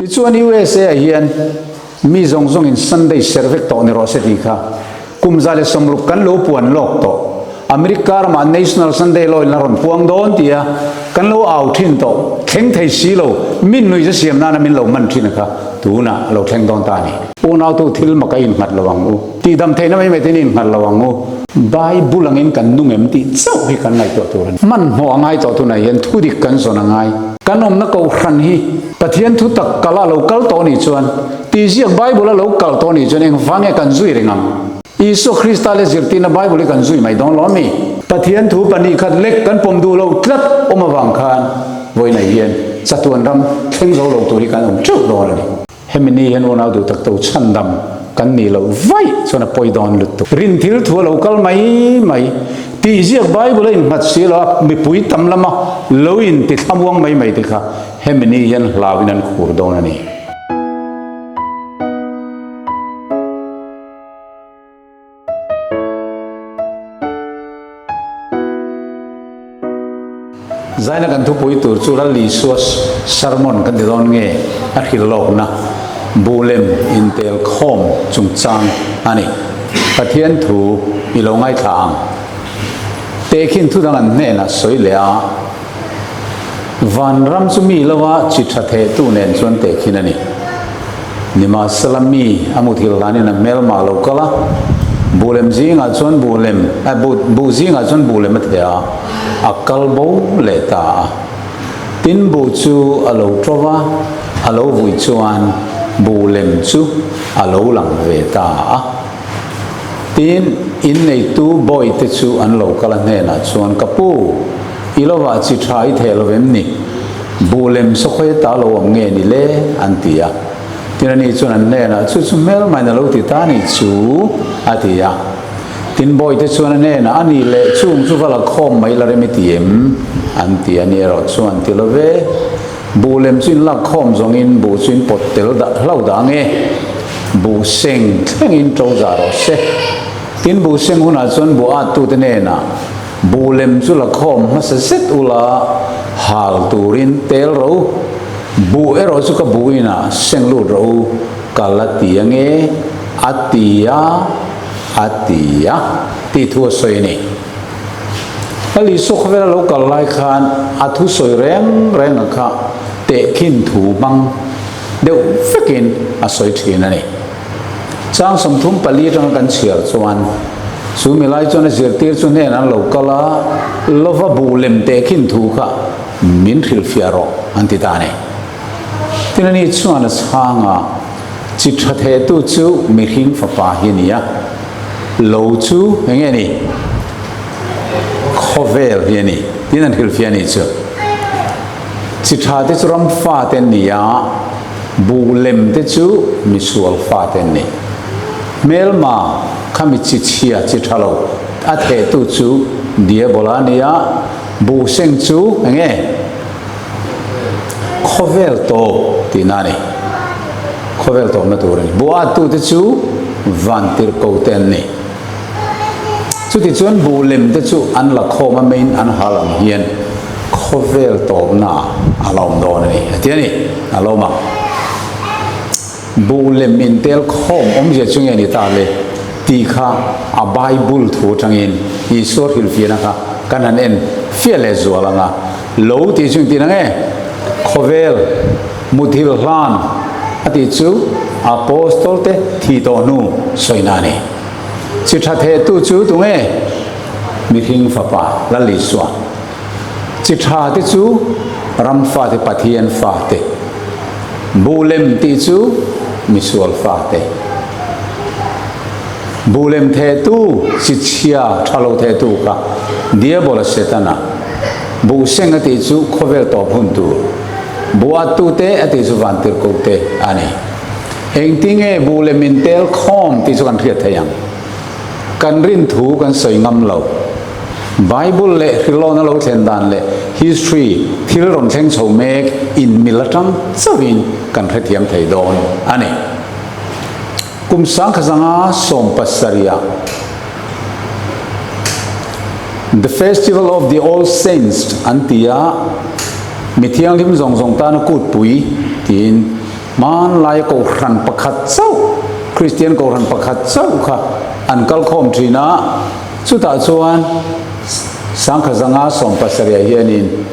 Tichuan USA ah hian mi zawng zawngin Sunday serh vek tawh ni rawh se tih kha kum 160 kan lo puan lawk tawh. America ramah National Sunday Law in la rawn puang dawn tia kan lo au thin tawh, thleng thei si lo, min nuih za siam nana min lo hman thin a kha tunah lo thleng dawn ta a ni. Unautu thil mak a innghat lo ang u. Tihdam theihna mai mai te in innghat lo ang u. Bible angin kan nung em tih chauh hi kan ngaihtuah tur a ni. Hmanhmawh a ngai tawh tunah hian thudik kan zawn a ngai. Kan awmna kohhran hi Pathian thu tak kal a lo kal tawh nih chuan, tihziak Bible a lo kal tawh nih chuan engvang nge kan zui reng ang? Isua Krista leh zirtirna Bible hi kan zui mai dawn lo ami? Pathian thu pahnih khat lek kan pawm duh lo tlat awm avang khan vawiinah hian chatuan ram thleng zo lo tur hi kan awm teuh dawn a ni. Hemi ni hian unau duh tak to chhandam kan nih loh vaih chuan a pawi dawn lutuk. Rin thil thu a lo kal mai mai. Tih ziak Bible a innghat si lo a, mipui tam lama lo in ti thlamuang mai mai te kha hemi ni hian hlauin an khur dawn a ni. Zaina kan thupui tur chu Lal Isua sermon kan ti dawn nge a hrilh lawkna Bulem intel khawm chungchang a ni. Pathian thu i lo ngaithla ang. Tehkhin thu dang an hnenah sawi leh a, Vanram chu mi lova chi tha thehtu nen chuan tehkhin a ni. Nimahsela mi a muthil hlanin a hmelmah lo kal a, buhlem zingah chuan buhlem, eh, buh, buh zingah chuan buhlem a theh a, a kal bo leh ta a. Tin buh chu a lo ṭo va, a lo vui chuan buhlem chu a lo lang ve ta a. Tin, inneitu bawihte chu an lo kal a hnenah chuan, Ka pu, i lovah chi ṭha i theh lo em ni? Buh lem sawkhawi ata lo awm nge ni le? an ti a. Tin, ani chuan an hnenah, Chu chu hmelmain a lo ti ta ni chu, a ti a. Tin, bawihte chuan a hnenah, A ni le, chung chu va la khawm mai la rem i ti em? an ti a. Ni erawh chuan, Ti lo ve, buh lem chu in lak khawm zawngin buh chu in pawt tel dah hlo dah nge? Buh seng thlengin to zah rawh se. Tin, buh seng hunah chuan buh attute hnenah, Buh lem chu la khawm hmasa zet ula, hal turin tel rawh u. Buh erawh chu ka buh inah seng lut rawh u, ka la ti ange, a ti a, a ti a, tih thu a sawi a ni. Lal Isua khawvela lo kal lai khan a thusawi reng renga kha tehkhin thu hmang deuh vekin a sawi thin a ni. Chang 34 atanga kan chhiar chuan chu mi lai chuan a zirtir chu hnen an lo kal a, lova buh lem tehkhin thu kha min hrilhfiah rawh an ti ta a ni. Tin ani chuan a chhang a, Chi tha thehtu chu mihring fapa hi a ni a, lo chu eng nge ni? Khawvel hi a ni. Tin an hrilhfiah a nih chu. Chi tha te chu ram fate an ni a, Buh lem te chu misual fate an ni. Hmelma kha mi chi chhia chi tha lo a thehtu chu Diabola a ni a, buh seng chu eng nge? Khawvel tawp tihna a ni. Khawvel tawpna tur a ni. Buh attu te chu vantirhko te an ni. Chutichuan buh lem te chu an la khawm a meiin an hal ang hian khawvel tawpna a la awm dawn a ni a ti a ni, a lo awm ang. Buh lem intel khawm awmzia chu nge ni ta le tih kha a Bible thu atangin Isua hrilhfiahna kha kan han en fiah leh zual ang a, lo tih chu engtin ang e? Khawvel muthil hlan a tih chu Apostol te thih tawh hnu sawina a ni. Chi tha thehtu chu tunge? Mihring fapa Lal Isua. Chi tha te chu ram fate Pathian fate. Buh lem tih chu misual fate. Buh lem thehtu chi chhia tha lo thehtu kha Diabola Setana. Buh seng a tih chu khawvel tawp hun tur. Buh attu te a tih chu vantirhkoh te a ni. Engtinge buh leh min tel khawm tih chu kan hriat thei ang. Kan rin thu kan sawi ngam lo. Bible leh hrilawna lo thlen dan leh history thil rawn thleng chho mek inmil atang chauhin kan hrethiam thei dawn a ni. Kum sangkhazanga sawmpasarih The Festival of the All Saints an ti a, mi thianghlim zawng zawng tana kutpui tiin. Hmanlaia kohhran pakhat chauh, Kristian kohhran pakhat chauh kha an kal khawm thin a, chutah chuan Sangkha zanga sawmpasarih hianin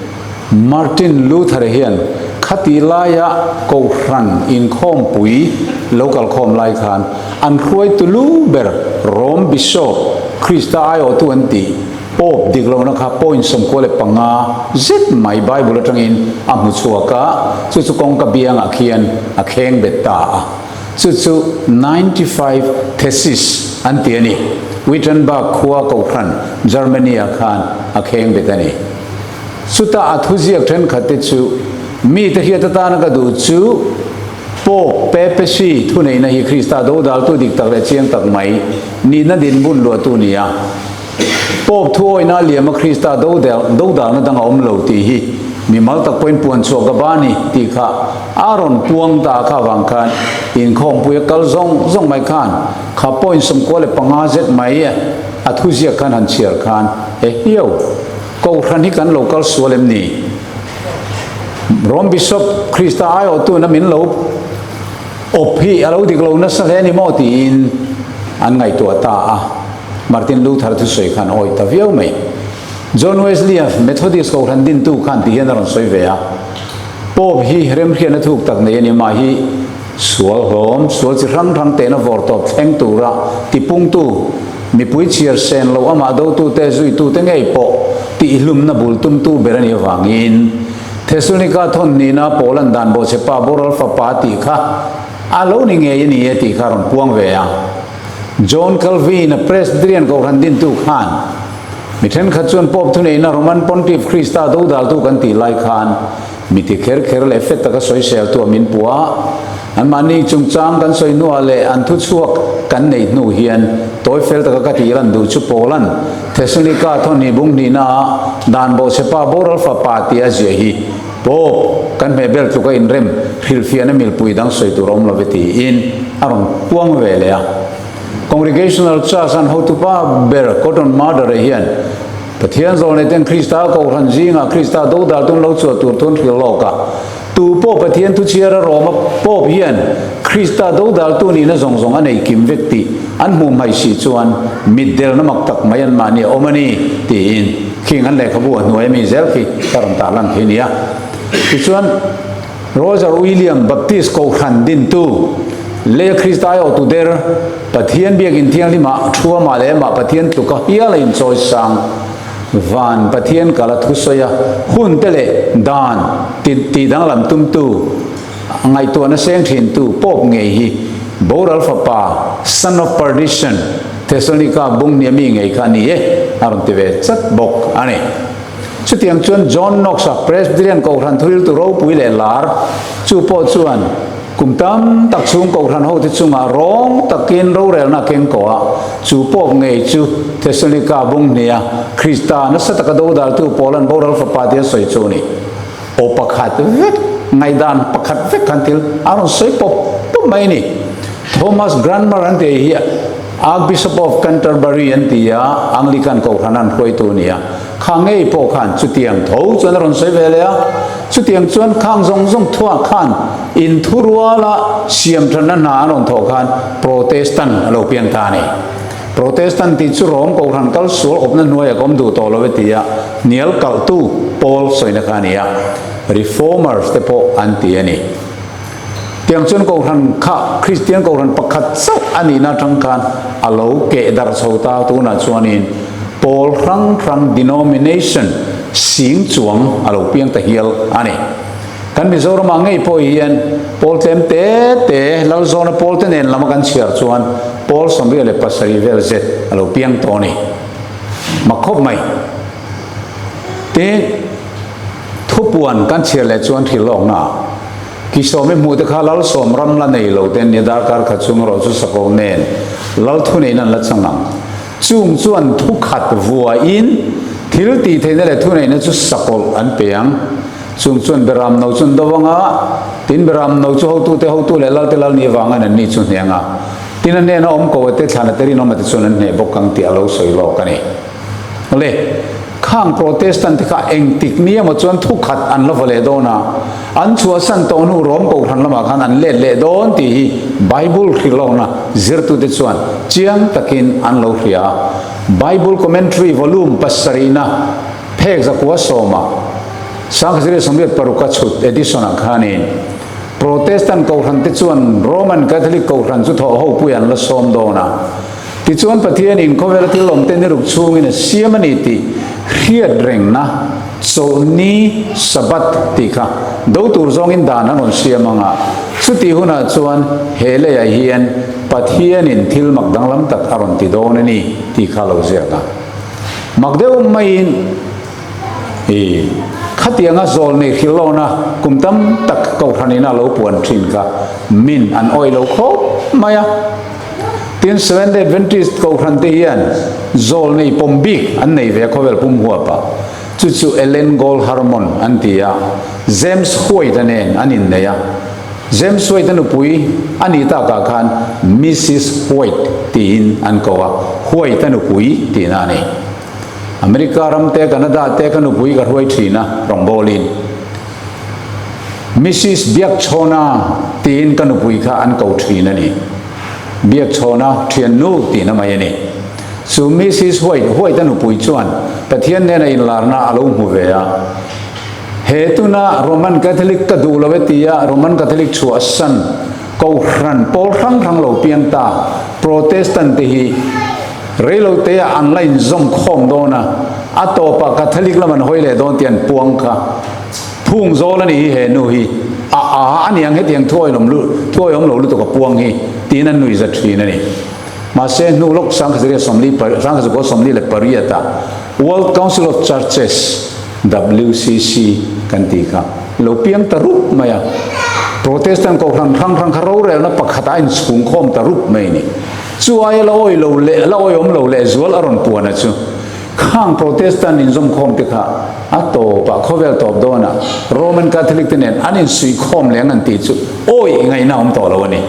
Martin Luther hian khati laia kohhran inkhawmpui lo kal khawm lai khan an hruaitu lu ber Rome Bishop Krista aiawhtu an tih Pope dik lohna kha point 95 zet mai Bible atangin a hmu chhuak a, chu chu kawngka biangah khian a kheng bet ta a. Chu chu 95 Thesis an ti a ni. Wittenberg khua Kohhran, Germany-ah khan a kheng bet a ni. Chuta a thuziak thenkhat te chu, Mite hriat atana ka duh chu Pope Papacy thuneihna hi Krista dodaltu dik tak leh chiang tak mai nihna dinhmun luahtu ni a. Pope thuawihna a liam a Krista dodalna dang a awm lo tih hi mimal tak pawhin puan chhuah ka ba ni tih kha a rawn puang ta kha avang khan inkhawmpui a kal zawng zawng mai khan kha point 95 zet mai a thuziak khan han chhiar khan e hiau Kohhran hi kan lo kal sual em ni? Rome Bishop Krista aiawhtuna min lo Awp hi a lo dik lo nasa hle ni maw tiin an ngaihtuah ta a. Martin Luther thusawi khan awih ta viau mai. John Wesley-a Methodist Kohhran dintu khan ti hian a rawn sawi ve a, Pope hi remhriatna thuk tak nei a ni, mah hi sual hlawm, sual chi hrang hrang tehna vawr tawp thleng tura tipungtu, mipui chhiar sen lo amah dotute zuitute ngei pawh tihlumna bul tumtu ber a nih avangin, Thesalonika thawn nihna Paula'n dan bawhchhe pa boral fapa tih kha a lo ni ngei a ni e tih kha a rawn puang ve a. John Calvin-a Presbyterian Kohhran dintu khan mi thenkhat chuan Pope thuneihna Roman Pontiff Krista dodaltu kan tih lai khan mi ti kher kher leh fet taka sawiseltu a min puh a. Anmahni chungchang kan sawi hnuah leh an thuchhuak kan neih hnu hian tawi fel taka ka tih lan duh chu Paula'n Thessalonika thawnhnih bung hnihnaah dan bawhchhe pa boral fapa tih a ziah hi Pope kan hmeh bel tluk a inrem hrilhfiahna milpui dang sawi tur a awm lo ve tiin a rawn puang ve leh a. Congregational Church an hotupa ber Cotton Mather-a hian Pathian zawlneiten Krista Kohhran zingah Krista dodal tun lo chhuah tur thun hrilh lawk a. Tu pawh Pathian thuchhiar a rawm a Pope hian Krista dodaltu nihna zawng zawng a nei kim vek tih an hmuh hmaih si chuan mitdelna mak tak mai anmahni a awm a ni tiin khing an lehkhabu a hnuai ami zel khi ka rawn tarlan khi a ni a. Tichuan Roger William Baptist Kohhran dintu Leia Krista aiawhtu der Pathian biakin thianghlimah thuamah leh amah Pathian tluka hial a inchawi sang Van Pathian kala thusawi a, hun te leh dan ti tih danglam tumtu, ngaihtuahna seng thintu Pope ngei hi boral fapa, son of perdition, Thessalonica bung nia mi ngei kha a ni e, a rawn ti ve chat bawk a ni. Chutiang chuan John Knox-a Presbyterian Kohhran thuriltu ropui leh lar chu pawh chuan, Kum tam tak chhung Kohhran hote chungah rawng takin rorelna a keng kawh a, chu Pope ngei chu Thessalonika bung hnia Krista nasa taka dodaltu Paula'n boral fapa tia sawi chu a ni. Aw pakhat vek, ngaihdan pakhat vek khan thil a rawn sawi pawp pawp mai a ni. Thomas Cranmer an tih hi Archbishop of Canterbury an ti a, Anglican Kohhran an hruaitu a ni a. Kha ngei pawh khan chutiang tho chuan a rawn sawi ve leh a, chutiang chuan khang zawng zawng thuah khan inthuruala siam thatna hna an rawn thawh khan Protestant a lo piang ta a ni. Protestant tih chu Rom Kohhran kal sual awpna hnuaiah ka awm duh tawh lo e tia hnial kalhtu pawl sawina kha a ni a, Reformers te pawh an ti a ni. Tiang chuan Kohhran kha Kristian Kohhran pakhat chauh a nihna atang khan a lo keh darh chho ta tunah chuanin pawl hrang hrang denomination sing chuang a lo piang ta hial a ni. Kan Mizoramah ngei pawh hian pawl tlem te te Lalzawna pawl te nen lama kan chhiar chuan pawl 77 vel zet a lo piang tawh a ni. Mak khawp mai. Tin, thupuan kan chhiar leh chuan hrilh lawkna ah Kisawm i hmuh te kha Lalsawm ram la nei lo te nia darkar khat chhung erawh chu Sakaw nen Lal thuneiin an la chang ang. Chung chuan thu khat vuain thil tih theihna leh thuneihna chu sakawlh an pe ang. Chung chuan Beram no chu an do ang a, tin Beram no chu hotute hotu leh Lalte Lal ni avangin an ni chu hneh ang a, tin a hnena awm ko a te thlan a te rinawm a te chuan an hneh bawk ang tih a lo sawi lawk a ni. Awle. Khang Protestant te kha engtik ni emaw chuan thukhat an la va leh dawn a, an chhuahsan tawh hnu Rom Kohhran lamah khan an let leh dawn tih hi Bible hrilhlawkna zirtute chuan chiang takin an lo hria a. Bible Commentary Volume pasarihna phek zakua sawma 1986 a chhut edition ah khanin Protestant Kohhran te chuan Roman Catholic Kohhran chu thawh ho pui an la sawm dawn a. Tichuan Pathianin khawvela thil awmte ni ruk chhungin a siam a ni tih hriat rengna Chawlhni, Sabbath, tih kha do tur zawngin dan an rawn siam ang a, chutih hunah chuan he leiah hian Pathianin thil mak danglam tak a rawn ti dawn a ni tih kha a lo ziak a. Mak deuh maiin i khatianga zawl nei hrilh lawna kum tam tak Kohhranin a lo puan thin kha min an awih lo khawp mai a. Tin, Seventh-day Adventist Kohhran te hian zawl nei pawm bik an nei ve a khawvel pum huapah. Chu chu Ellen Gold Harmon an ti a, James White-a nen an innei a. James White-a nupui a nih takah khan Missus White tiin an ko a, White-a nupui tihna a ni. America ram te, Canada te ka nupui ka hruai thin a, rawngbawlin. Missus Biakchhawna tiin ka nupui kha an ko thin a ni. Biakchhawna thiannu tihna mai a ni. Chu Missus White, White-a nupui chuan Pathian nena inlarna a lo hmu ve a. He tuna Roman Catholic ka duh lo e tia Roman Catholic chhuahsan Kohhran pawl hrang hrang lo piang ta Protestant te hi reiloteah an la inzawm khawm dawn a, a tawpah Catholic lam an hawi leh dawn tih an puang kha. Phung zawl a nih hi he nu hi a a a niang hetiang thuawilawm lu thuawihawm lo lutuk a puang hi tiin an nuih zat thin a ni. Mahse hnu lawk sangkhaziria sawmli sangkhazukua 48 ah World Council of Churches, WCC, kan tih kha lo piang ta rup mai a. Protestant kohhran hrang hrang kha rorelna pakhatah a inchhung khawm ta rup mai a ni. Chu aia la awi lo leh la awihawm lo leh zual a rawn puan a chu. Khang Protestant inzawmkhawm te kha a tawpah khawvel tawp dawnah Roman Catholic te nen an insuihkhawm leh ang an tih chu awih ngaihna awm tawh lo a ni.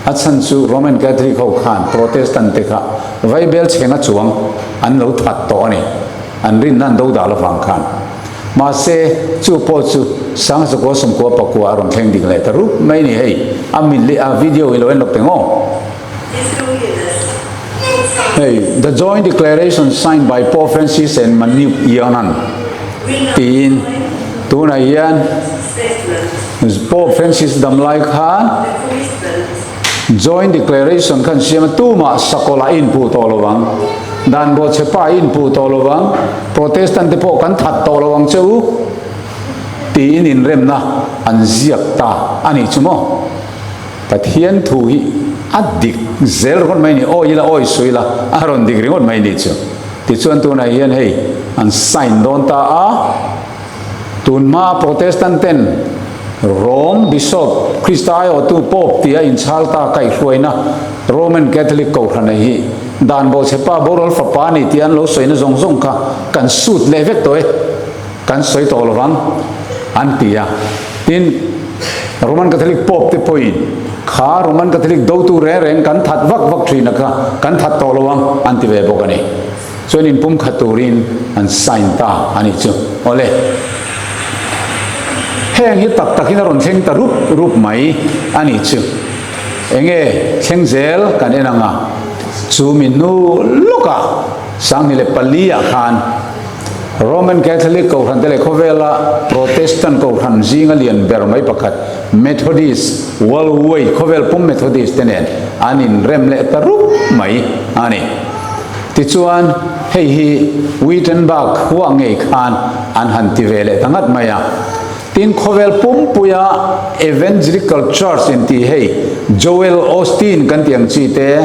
A chhan chu Roman Catholic ho khan Protestant te kha Vaibel chhenga chuang an lo that tawh a ni. An rinna an do dah lovang khan. Mahse, chu pawh chu Sangzakua sawmkua pakua a rawn thleng ding leh ta rup mai a ni hei. A mit leh a video i lo en lawk teng aw. Hei, The Joint Declaration Signed by Pope Francis and Manip Yonan tiin tunah hian Pope Francis damlai khan Joint Declaration khan siam a, tumah sakawlh a inpuh tawh lo vang, dan bawhchhepa a inpuh tawh lo vang, Protestant te pawh kan that tawh lo ang che u tiin inremna an ziak ta a nih chu maw? Pathian thu hi a dik zel ringawt mai ni, awi ila awi sawi ila a rawn dik ringawt mai ni chu. Tichuan tunah hian hei an sign dawn ta a, tun hma Protestant ten Rome Bishop Krista aiawhtu Pope tia inchhal ta kaihhruaina Roman Catholic Kohhrana hi dan bawhchhepa boral fapa a ni tia an lo sawina zawng zawng kha kan sut leh vek tawh e. Kan sawi tawh lo vang, an ti a. Tin, Roman Catholic Pope te pawhin, Kha Roman Catholic dotu reng reng kan that vak vak thin a kha, kan that tawh lo ang, an ti ve bawk a ni. Chuan inpumkhat turin an sign ta a nih chu. Awle. Heng hi tak takin a rawn thleng ta rup rup mai a nih chu. Enge thleng zel kan en ang a, chu mi hnu lawkah 2004 ah khan, Roman Catholic Kohhran te leh khawvela Protestant Kohhran zinga lian ber mai pakhat Methodist Worldwide khawvel pum Methodist te nen an inrem leh ta rup mai a ni. Tichuan, hei hi Wittenberg khua ngei khan an han ti ve leh ta ngat mai a. Tin, khawvel pumpuia Evangelical Church intih hei Joel Osteen kan tih ang chi te,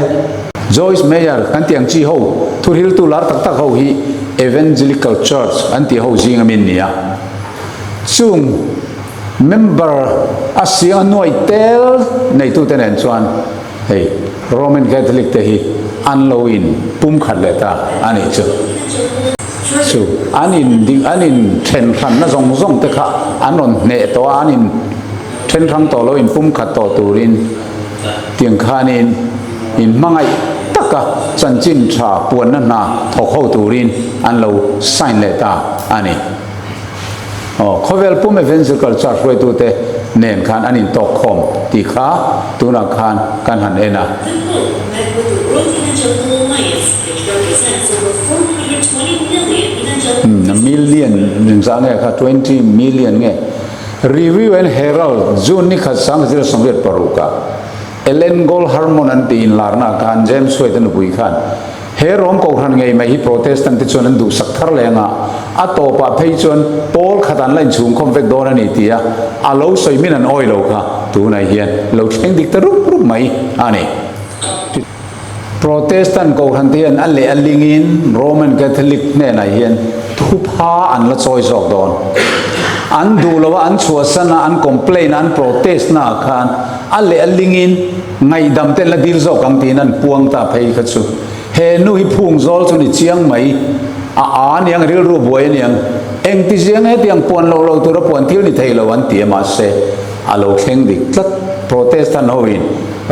Joyce Meyer kan tih ang chi ho thuhriltu lar tak tak ho hi Evangelical Church an tih ho zing ami an ni a. Chung member a siang a nuai tel neitute nen chuan hei Roman Catholic te hi an lo in pumkhat leh ta a nih chu. Chu an in ding an in then hranna zawng zawng te kha an rawn hneh tawh a, an in then hrang tawh lo in pumkhat tawh turin tiang khanin in hmangaih tak. taka chanchin tha puanna hna thawk ho turin an lo sign leh ta a ni. Aw, khawvel pum Evangelical Church hruaitute nen khan an intawk khawm tih kha tunah khan kan han en a. The Pope met with the World Evangelical Alliance, which represents over 420 million evangelical Christians. Million engzah nge kha 20 million nge? Review and Herald, June ni khat 1986 ah Ellen Gold Harmon an tih inlarna ah khan James White a nupui khan he Rom Kohhran ngei mai hi Protestant te chuan an duhsak thar leng a, a tawpah phei chuan pawl khat an la inchhungkhawm vek dawn a ni ti a, a lo sawi min an awi lo kha tunah hian lo thleng dik ta rup rup mai a ni. Protestant Kohhran te hian a leh a lingin Roman Catholic hnenah hian thupha an la chawi zawk dawn. An duh lo a, an chhuahsan a, an complain a, an protest na ah khan a leh a lingin ngaihdam te an la dil zawk ang tiin an puang ta phei kha chu. He nu hi phung zawl chu ni chiang mai. A a niang, rilru buai a niang. Engti ziang hetiang puan loh lo tura puan thil ni thei lo an ti a mahse a lo thleng dik tlat. Protestant hoin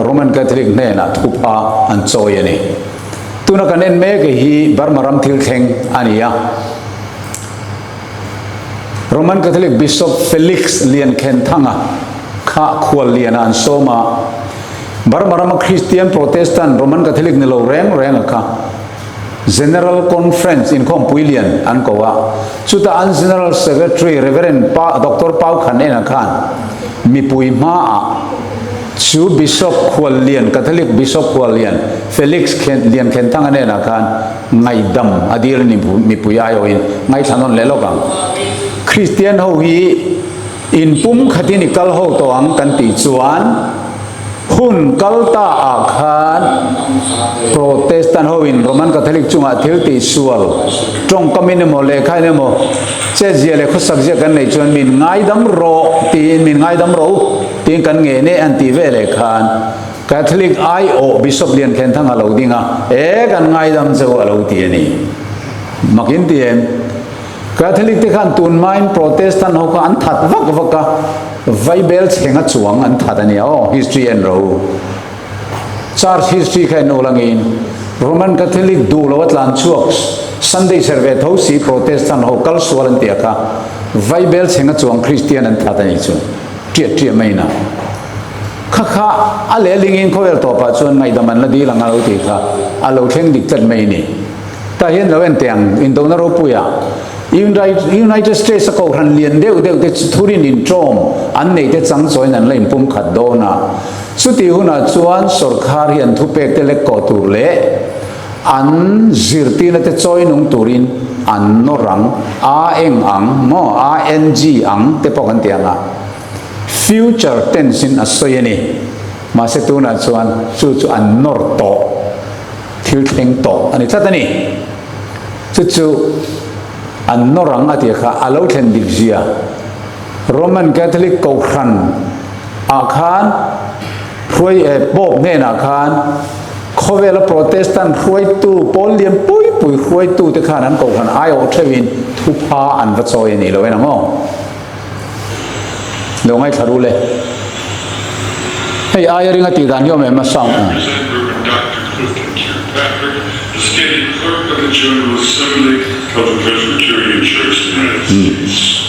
Roman Catholic hnenah thupha an chawi a ni. Tuna kan en mek hi Burma ram thil thleng a ni a. Roman Catholic Bishop Felix Liankhenthanga kha khuallianah an sawm a. Burma rama Kristian Protestant Roman Catholic ni lo reng reng a kha General Conference inkhawmpui lian an ko a. Chutah an General Secretary Reverend Pa Doctor Pau Khan Ena khan mipui hmaah chu Bishop Khuallian, Catholic Bishop Khuallian Felix Liankhenthanga hnenah khan ngaihdam a dil a ni mipui aiawhin ngaithla nawn leh lawk ang. Kristian ho hi inpum khatin i kal ho tawh ang kan tih chuan Hun kal ta ah khan Protestant ho in Roman Catholic chungah thil tih sual, tawngkam in emaw lehkha in emaw chetzia leh khawsak zia kan neih chuan min ngaidam rawh tiin min ngaidam rawh u tiin kan nge ne an tih ve leh khan Catholic aiawh Bishop Liankhenthang a lo ding a, e kan ngaidam che u a lo ti a ni. Mak in ti em? Catholic te khan tun hmain Protestant ho kha an that vak vak a, Vaibel chhenga chuang an that a nia aw, history en ro u. Church history kha en ul angin Roman Catholic duh lo a tlan chhuak Sunday serh ve tho si Protestant ho kal sual an tia kha Vaibel chhenga chuang Christian an that a nih chu ṭiah ṭiah mai na. Kha kha a lehlingin khawvel tawpah chuan ngaihdam an la dil ang a lo tih kha a lo thleng dik tlat mai a ni. Tah hian lo en teh ang, indona ropuia United States a kohhran lian deuh deuh te chu thurin inṭawm an nei te chang chawiin an la inpum khat dawn a. Chutih hunah chuan sawrkhar hi an thupek te lek kawh tur leh an zirtirna te chawi nung turin an nawr ang, a eng ang maw, ANG ang te pawh kan ti ang a. Future tense in a sawi a ni. Mahse tunah chuan chu chu an nawr tawh. Thil thleng tawh a ni tlat a ni. Chu chu an nawr ang a tih kha a lo thlen dik zia. Roman Catholic Kohhran ah khan hruai eh Pope hnenah khan khawvela Protestant hruaitu pawl lian pui pui hruaitu te khan an Kohhran aiawh theuhin thupha an va chawi a nih lo en ang aw. Lo ngaithla ru le. Hei aia ringa tih dan hi awm em a sound a.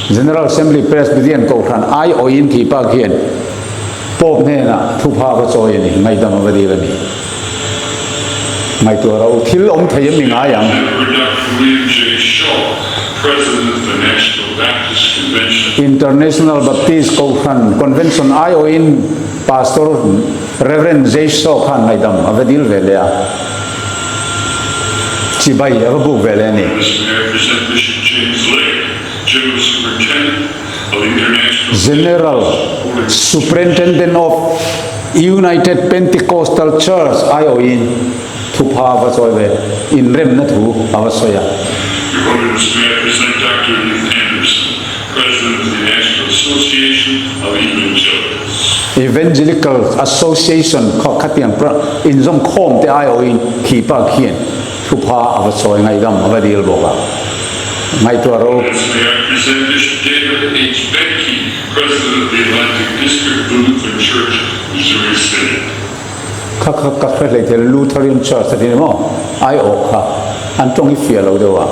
General Assembly Presbyterian Kohhran aiawhin tih pak hian Pope hnenah thupha ka chawi a ni, ngaihdam a va dil a ni. Ngaihtuah ro thil awm thei em ni ngai ang? International Baptist Kohhran Convention aiawhin Pastor Rev. Jay Shaw khan ngaihdam a va dil ve leh a, chibai a va buk ve leh a ni. General Superintendent of United Pentecostal Church aiawhin thupha a va chawi ve, inremna thu a va sawi a. Your Holiness, may I present Doctor Heath Anderson, President of the National Association of Evangelicals. Evangelical Association kha khatiang inzawm khawm te aiawhin khi pa khian thupha a va chawi ngaihdam a va dil bawk a. Ngaihtuah ro. Holiness, may I present Bishop David H. Benke, President of the Atlantic District of the Lutheran Church, Missouri Synod. Kha kha ka hre hlei thei Lutheran Church a ti ni maw? Ai awh kha an tawng hi fiah lo deuh a.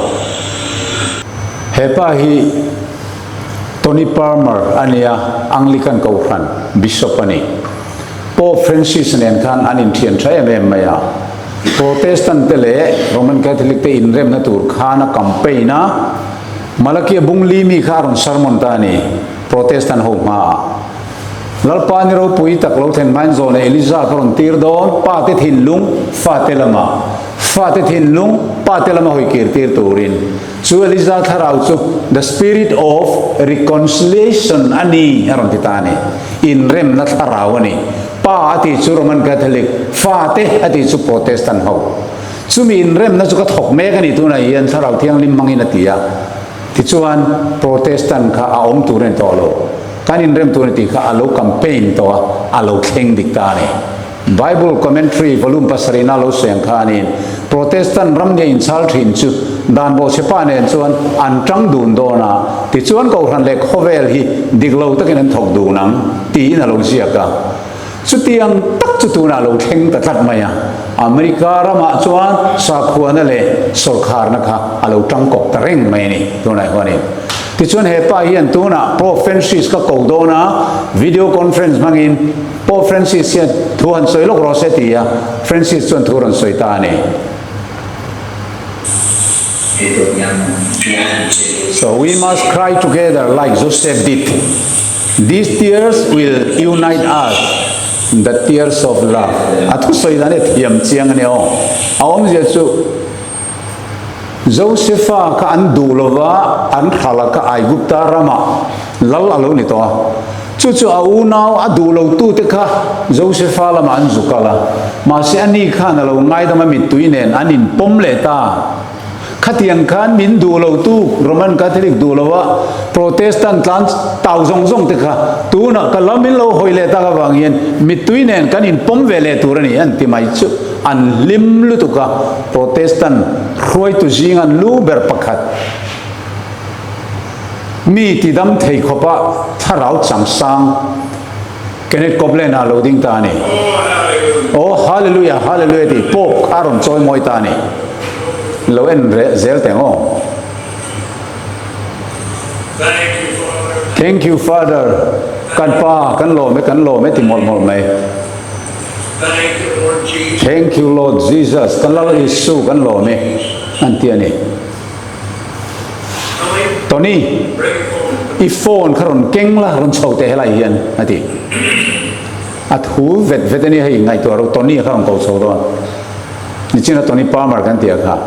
He pa hi Tony Parmer a nia, Anglican Kohhran Bishop a ni. Pope Francis nen khan an inthian tha em em mai a. Protestant te leh Roman Catholic te inremna tur khan a campaign a, Malakia bung li mi kha a rawn sermon ta a ni, Protestant ho hmaah. Lalpa ni ropui tak lo thlen hmain zawhna Eliza ka rawn tir dawn, pa te thinlung, fate lama, fate thinlung, pa te lama hawi kir tir turin. Chu Eliza thlarau chu the spirit of reconciliation a ni a rawn ti ta a ni. Inremna thlarau a ni. Pa a tih chu Roman Catholic, fate a tih chu Protestant ho. Chumi inremna chu ka thawk mek a ni tunah hian Thlarau Thianghlim hmangin a ti a. Tichuan Protestant kha a awm tur a ni tawh lo. Kan inrem tur a ni tih kha a lo campaign tawh a, a lo thleng dik ta a ni. Bible Commentary volume pasarihna lo sawi ang khanin Protestant ram nia inchhal thin chu dan bawhchhepa nen chuan an tang dun dawn a, tichuan Kohhran leh khawvel hi dik lo takin an thawk dun ang tiin a lo ziak a. Chutiang tak chu tunah lo thleng ta tlat mai a, America ramah chuan sakhuana leh sawrkharna kha a lo tangkawp ta reng mai a ni tunah hianin. Tichuan he pa hian tunah Pope Francis ka ko dawn a, video conference hmangin Pope Francis hian thu han sawi lawk rawh se ti a, Francis chuan thu rawn sawi ta a ni. So we must cry together like Joseph did. These tears will unite us, the tears of love. A thu sawi dan hi a thiam chiang a ni aw. A awmzia chu Josepha kha an duh lova an hral kha Aigupta ramah lal a lo ni tawh a. Chu chu a unau a duh lo tute kha Josepha lamah an zu kal a. Mahse ani khan a lo ngaidam a mittui nen an inpawm leh ta. Khatiang khan min duh lo tu Roman Catholic duh lo a Protestant tlan tau zawng zawng te kha tunah ka lam in lo hawi leh tak avang hian mittui nen kan inpawm ve leh tur a ni an ti mai chu an hlim lutuk a Protestant hruaitu zing an lu ber pakhat mi tidam thei khawpa thlarau changsang Kenneth Copeland a lo ding ta a ni. Aw Hallelujah, Hallelujah tih Pope kha a rawn chawi mawi ta a ni. Lo en reh zel teh ang aw. Thank you Father. Kan pa kan lawm e, kan lawm e ti mawlh mawlh mai. Thank you Lord Jesus. Kan Lal Isu kan lawm e an ti a ni. Tony, i phone kha rawn keng la, rawn chho teh helai hian, a ti. A thu vet vet a nia hei, ngaihtuah ro Tony kha rawn ko chho dawn. Nichina Tony Palmer kan tih a kha.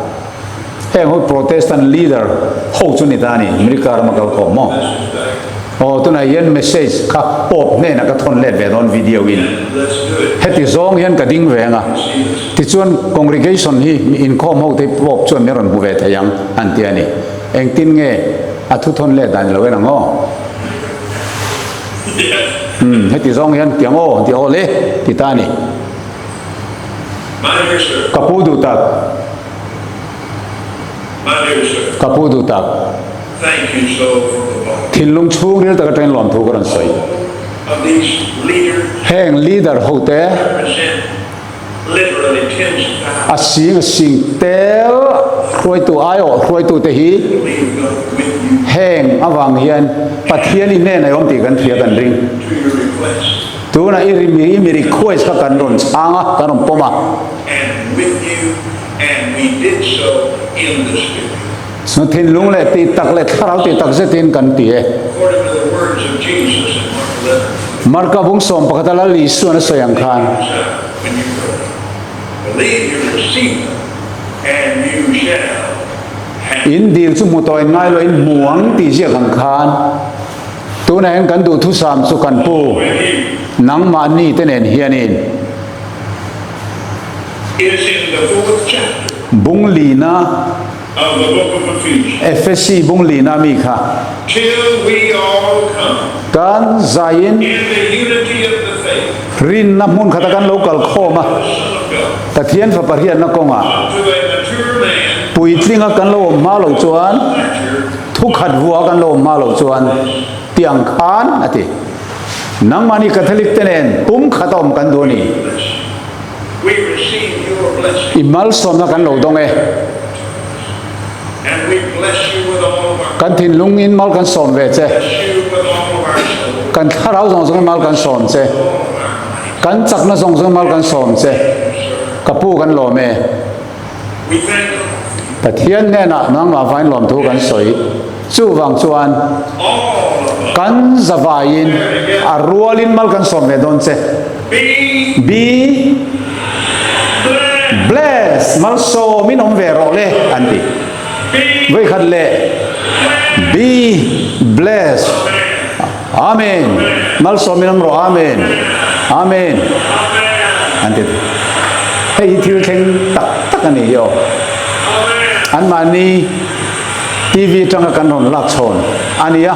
Heng ho Protestant leader ho chu ni ta a ni, America rama kal khawm maw? Aw, tunah hian message kha Pope hnenah ka thawn let ve dawn video in. Heti zawng hian ka ding ve ang a. Tichuan congregation hi inkhawm ho te Pope chuan min rawn hmu ve thei ang an ti a ni. Engtin nge a thu thawn let dan i lo en ang aw? Umm, heti zawng hian ti ang aw, an ti aw le, ti ta a ni. Ka pu duh tak. Ka pu duh tak. Thinlung chhungril tak atangin lawmthu ka rawn sawi. Heng leader ho te a sing a sing tel hruaitu aiawh hruaitu te hi heng avang hian Pathian i hnen a awm tih kan hria kan ring. Tunah i i mi request kha kan rawn chhang a, kan rawn pawm a. Chu thinlung leh tih tak leh thlarau tih tak zetin kan ti e. Marka bung 11 a Lal Isuan a sawi ang khan. In dil chu hmu tawh in ngai lo in hmu ang tih ziak ang khan tunah hian kan duhthusam chu kan pu nangmahni te nen hianin Bung lina Efesi bung lina mi kha kan zaiin rinna hmun khata kan lo kal khawm a, Pathian Fapa hriatna kawngah puitlinga kan lo awm hma loh chuan thukhat vua kan lo awm hma loh chuan tiang khan a ti. Nangmahni Catholic te nen pum khat a awm kan duh a ni. I malsawmna kan lo dawng e. Kan thinlungin mal kan sawm ve che. Kan thlarau zawng zawngin mal kan sawm che. Kan chakna zawng zawngin mal kan sawm che. Ka pu kan lawm e. Pathian hnenah nangmah vain lawmthu kan sawi. Chuvang chuan kan zavaiin a rualin mal kan sawm ve dawn che. Be blessed, malsawmin awm ve rawh le an ti. Vawikhat leh Be blessed. Amen. Malsawmin awm rawh. Amen. Amen. An ti. Hei hi thil thleng tak tak a ni hi aw. Anmahni TV atanga kan rawn lak chhawn a ni a.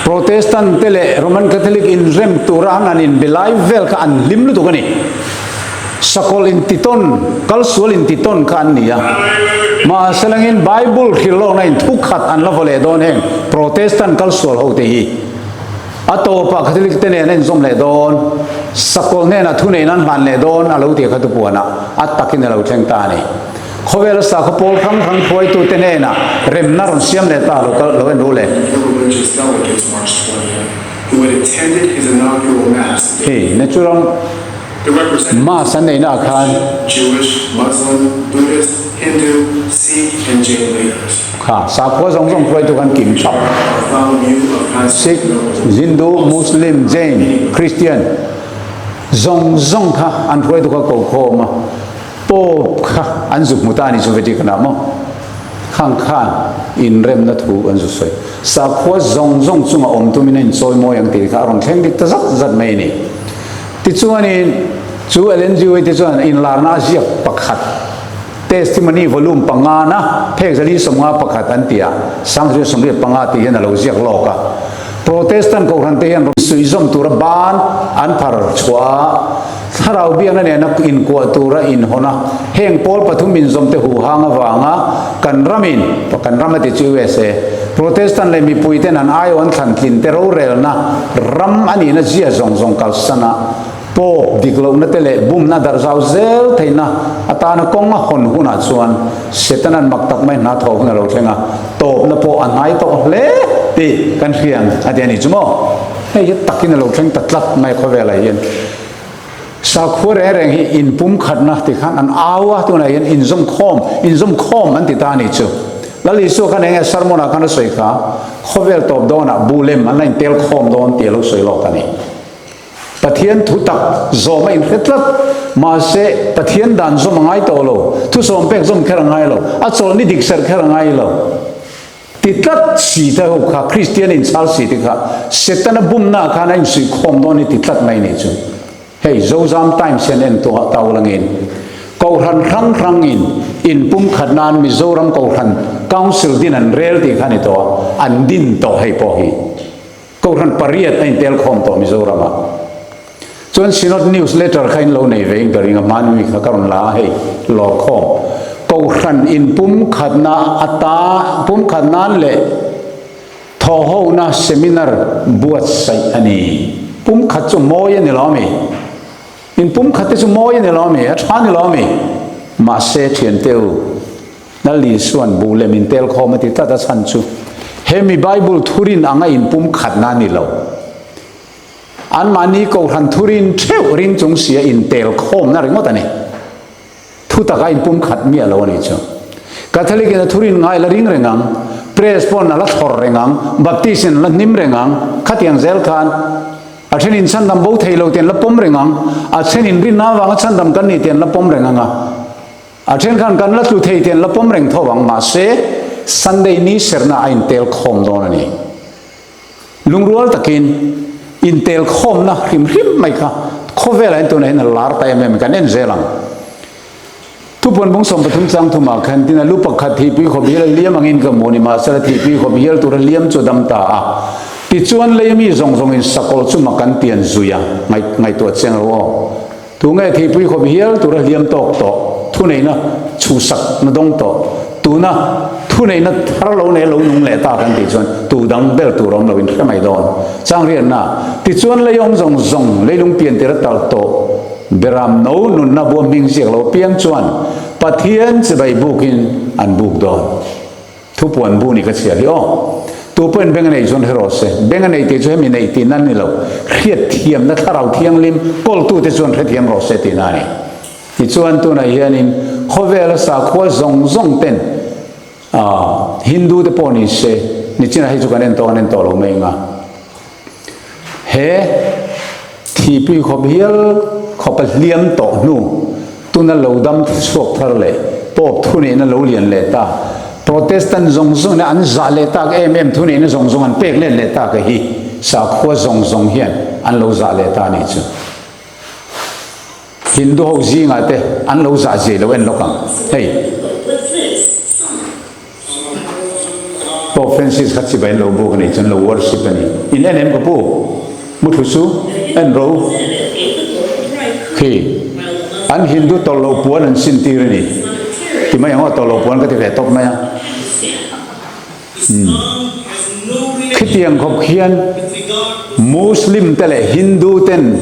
Protestant te leh Roman Catholic inrem tura an han inbe lai vel kha an hlim lutuk a ni. Sakawlh intitawn, kalsual intitawn kha an ni a. Mahse langin Bible hrilhlawkna in thukhat an la vaw leh dawn heng Protestant kalsual ho te hi. A tawpah Catholic te nen a inzawm leh dawn, sakawlh hnenah thuneihna an hlan leh dawn a lo tih kha tupuanah a takin a lo thleng ta a ni. Khawvela sakhaw pawl hrang hrang hruaitute hnenah remna rawn siam leh ta lo kal lo en ru le. Hei natural mass an neihna ah khan kha sakhua zawng zawng hruaitu khan kim thap Sikh, Hindu, Muslim, Jain, Christian zawng zawng kha an hruaitu kha ko khawm a. Pope kha an zu hmu ta a ni chu Vatican ah maw? Khang khan inremna thu an zu sawi. Sakhua zawng zawng chunga awm tumin a inchawi mawi ang tih kha a rawn thleng dik ta zat zat mai a ni. Tichuanin chu Ellen G. White chuan inlarna a ziak pakhat Testimony volume pangana phek zali 51 an ti a, 1985 tih hian a lo ziak lawk a. Protestant kohhran te hian rawn suihzawm tura ban an phar chhuah a, Thlarau biakna nena inkuah tura inhawn a, heng pawl pathum inzawmte huhang avanga kan ramin, kan ram a ti chu USA, Protestant leh mipuiten an aiawh an thlan tlinte rorelna ram a nihna zia zawng zawng kalsan a, Pope dik lohna te leh bumna darh zau zel theihna atana kawng a hawn hunah chuan Setana'n mak tak mai hna thawh hun a lo thleng a, tawpna pawh a hnai tawh hle tih kan hria ang a ti a ni chu maw? Hei hi takin a lo thleng ta tlat mai khawvelah hian. Sakhua reng reng hi inpumkhatna ti khan an au a, tunah hian inzawmkhawm, inzawmkhawm an ti ta a ni chu. Lal Isua khan eng nge sermon ah khan a sawi kha, khawvel tawp dawnah buh lem an la intel khawm dawn tih a lo sawi lawk a ni. Pathian thu tak zawm a inhre tlat, mahse Pathian dan zawm a ngai tawh lo, thusawm pek zawm kher a ngai lo, a chawlhni dik serh kher a ngai lo. Ti tlat si te ho kha, Kristian inchhal si te kha, Setana bumna khan a insuihkhawm dawn hi ti tlat mai nih chu. Hei Zozam Times hian en tuah ta ulangin, Kohhran hrang hrangin inpumkhat nan Mizoram Kohhran Council din an rel tih kha a ni tawh a, an din tawh hei pawh hi. Kohhran pariat a intel khawm tawh Mizoramah. Chuan Synod News Letter kha in lo nei ve in ka ring a, hmanmi kha ka rawn la a hei, lawr khawm. Kohhran in pumkhatna ata pumkhat nan leh thawhhona seminar buatsaih a ni. Pumkhat chu mawi a ni lo ami? In pumkhat te chu mawi a ni lo ami? A tha a ni lo ami? Mahse thiante u, Lal Isua'n buh lem in tel khawm a ti tlat a chhan chu hemi Bible thurin anga in pumkhatna a ni lo. Anmahni Kohhran thurin theuh ring chung sia in tel khawmna ringawt a ni. Thu taka in pumkhat miah lo a nih chu. Catholic in a thurin ngai la ring reng ang, Press pawn a la thlawr reng ang, Baptist in a la hnim reng ang, khatiang zel khan a then in chhandam bo thei lo te an la pawm reng ang, a then in rinna avanga chhandam kan ni te an la pawm reng ang a. A then khan kan la tlu thei te an la pawm reng tho ang, mahse Sunday ni serna a intel khawm dawn a ni. Lungrual takin intel khawmna hrim hrim mai kha khawvelah hian tunah hian a lar ta em em kan en zel ang. Thupuan bung 13 chang thumah khan tin a lu pakhat thihpui khawp hial a liam angin ka hmu a ni, mahsela thihpui khawp hial tura liam chu a dam ta a. Tichuan lei mi zawng zawngin sakawlh chu mak an tian zui a, ngaihtuah chiang ro aw. Tunge theipui khawp hial tura hliam tawk tawh, thuneihna chhuhsak na dawng tawh, tuna thuneihna thar lo nei lo nung leh ta kan tih chuan tu dang ber tur awm loin hre mai dawn. Chang rianna, tichuan leiawm zawng zawng leilung pian tir a talh tawh. Beram no nunna bua hming ziak lo piang chuan Pathian chibai bukin an buk dawn. Thupuan bu ni ka chhiar hi aw. Tu pawhin beng a nei chuan hre rawh se. Beng a nei tih chu hemi neih tihna a ni lo. Hriatthiamna thlarau thianghlim kawltute chuan hrethiam rawh se tihna a ni. Tichuan tunah hianin khawvela sakhua zawng zawng ten ah Hindu te pawh ni se, nichinah hei chu kan en tawh kan en tawh lo mai ang a. He thipui khawp hial khawpa hliam tawh hnu tuna lo dam chhuak thar leh Pope thuneihna lo lian leh ta, Protestant zawng zawng ina an zah leh tak em em thuneihna zawng zawng an pek let leh tak a hi sakhua zawng zawng hian an lo zah leh ta a nih chu. Hindu ho zingah te an lo zah zia lo en lawk ang hei. Pope Francis kha chibai an lo buk a nih chuan lo worship a ni. In en em ka pu? Muthlu chu en ro u. Khi an Hindu tawlh loh puan an sin tir a ni. Ti mai ang aw tawlh loh puan ka ti ve tawp mai a. Khitiang khawp khian Muslim te leh Hindu ten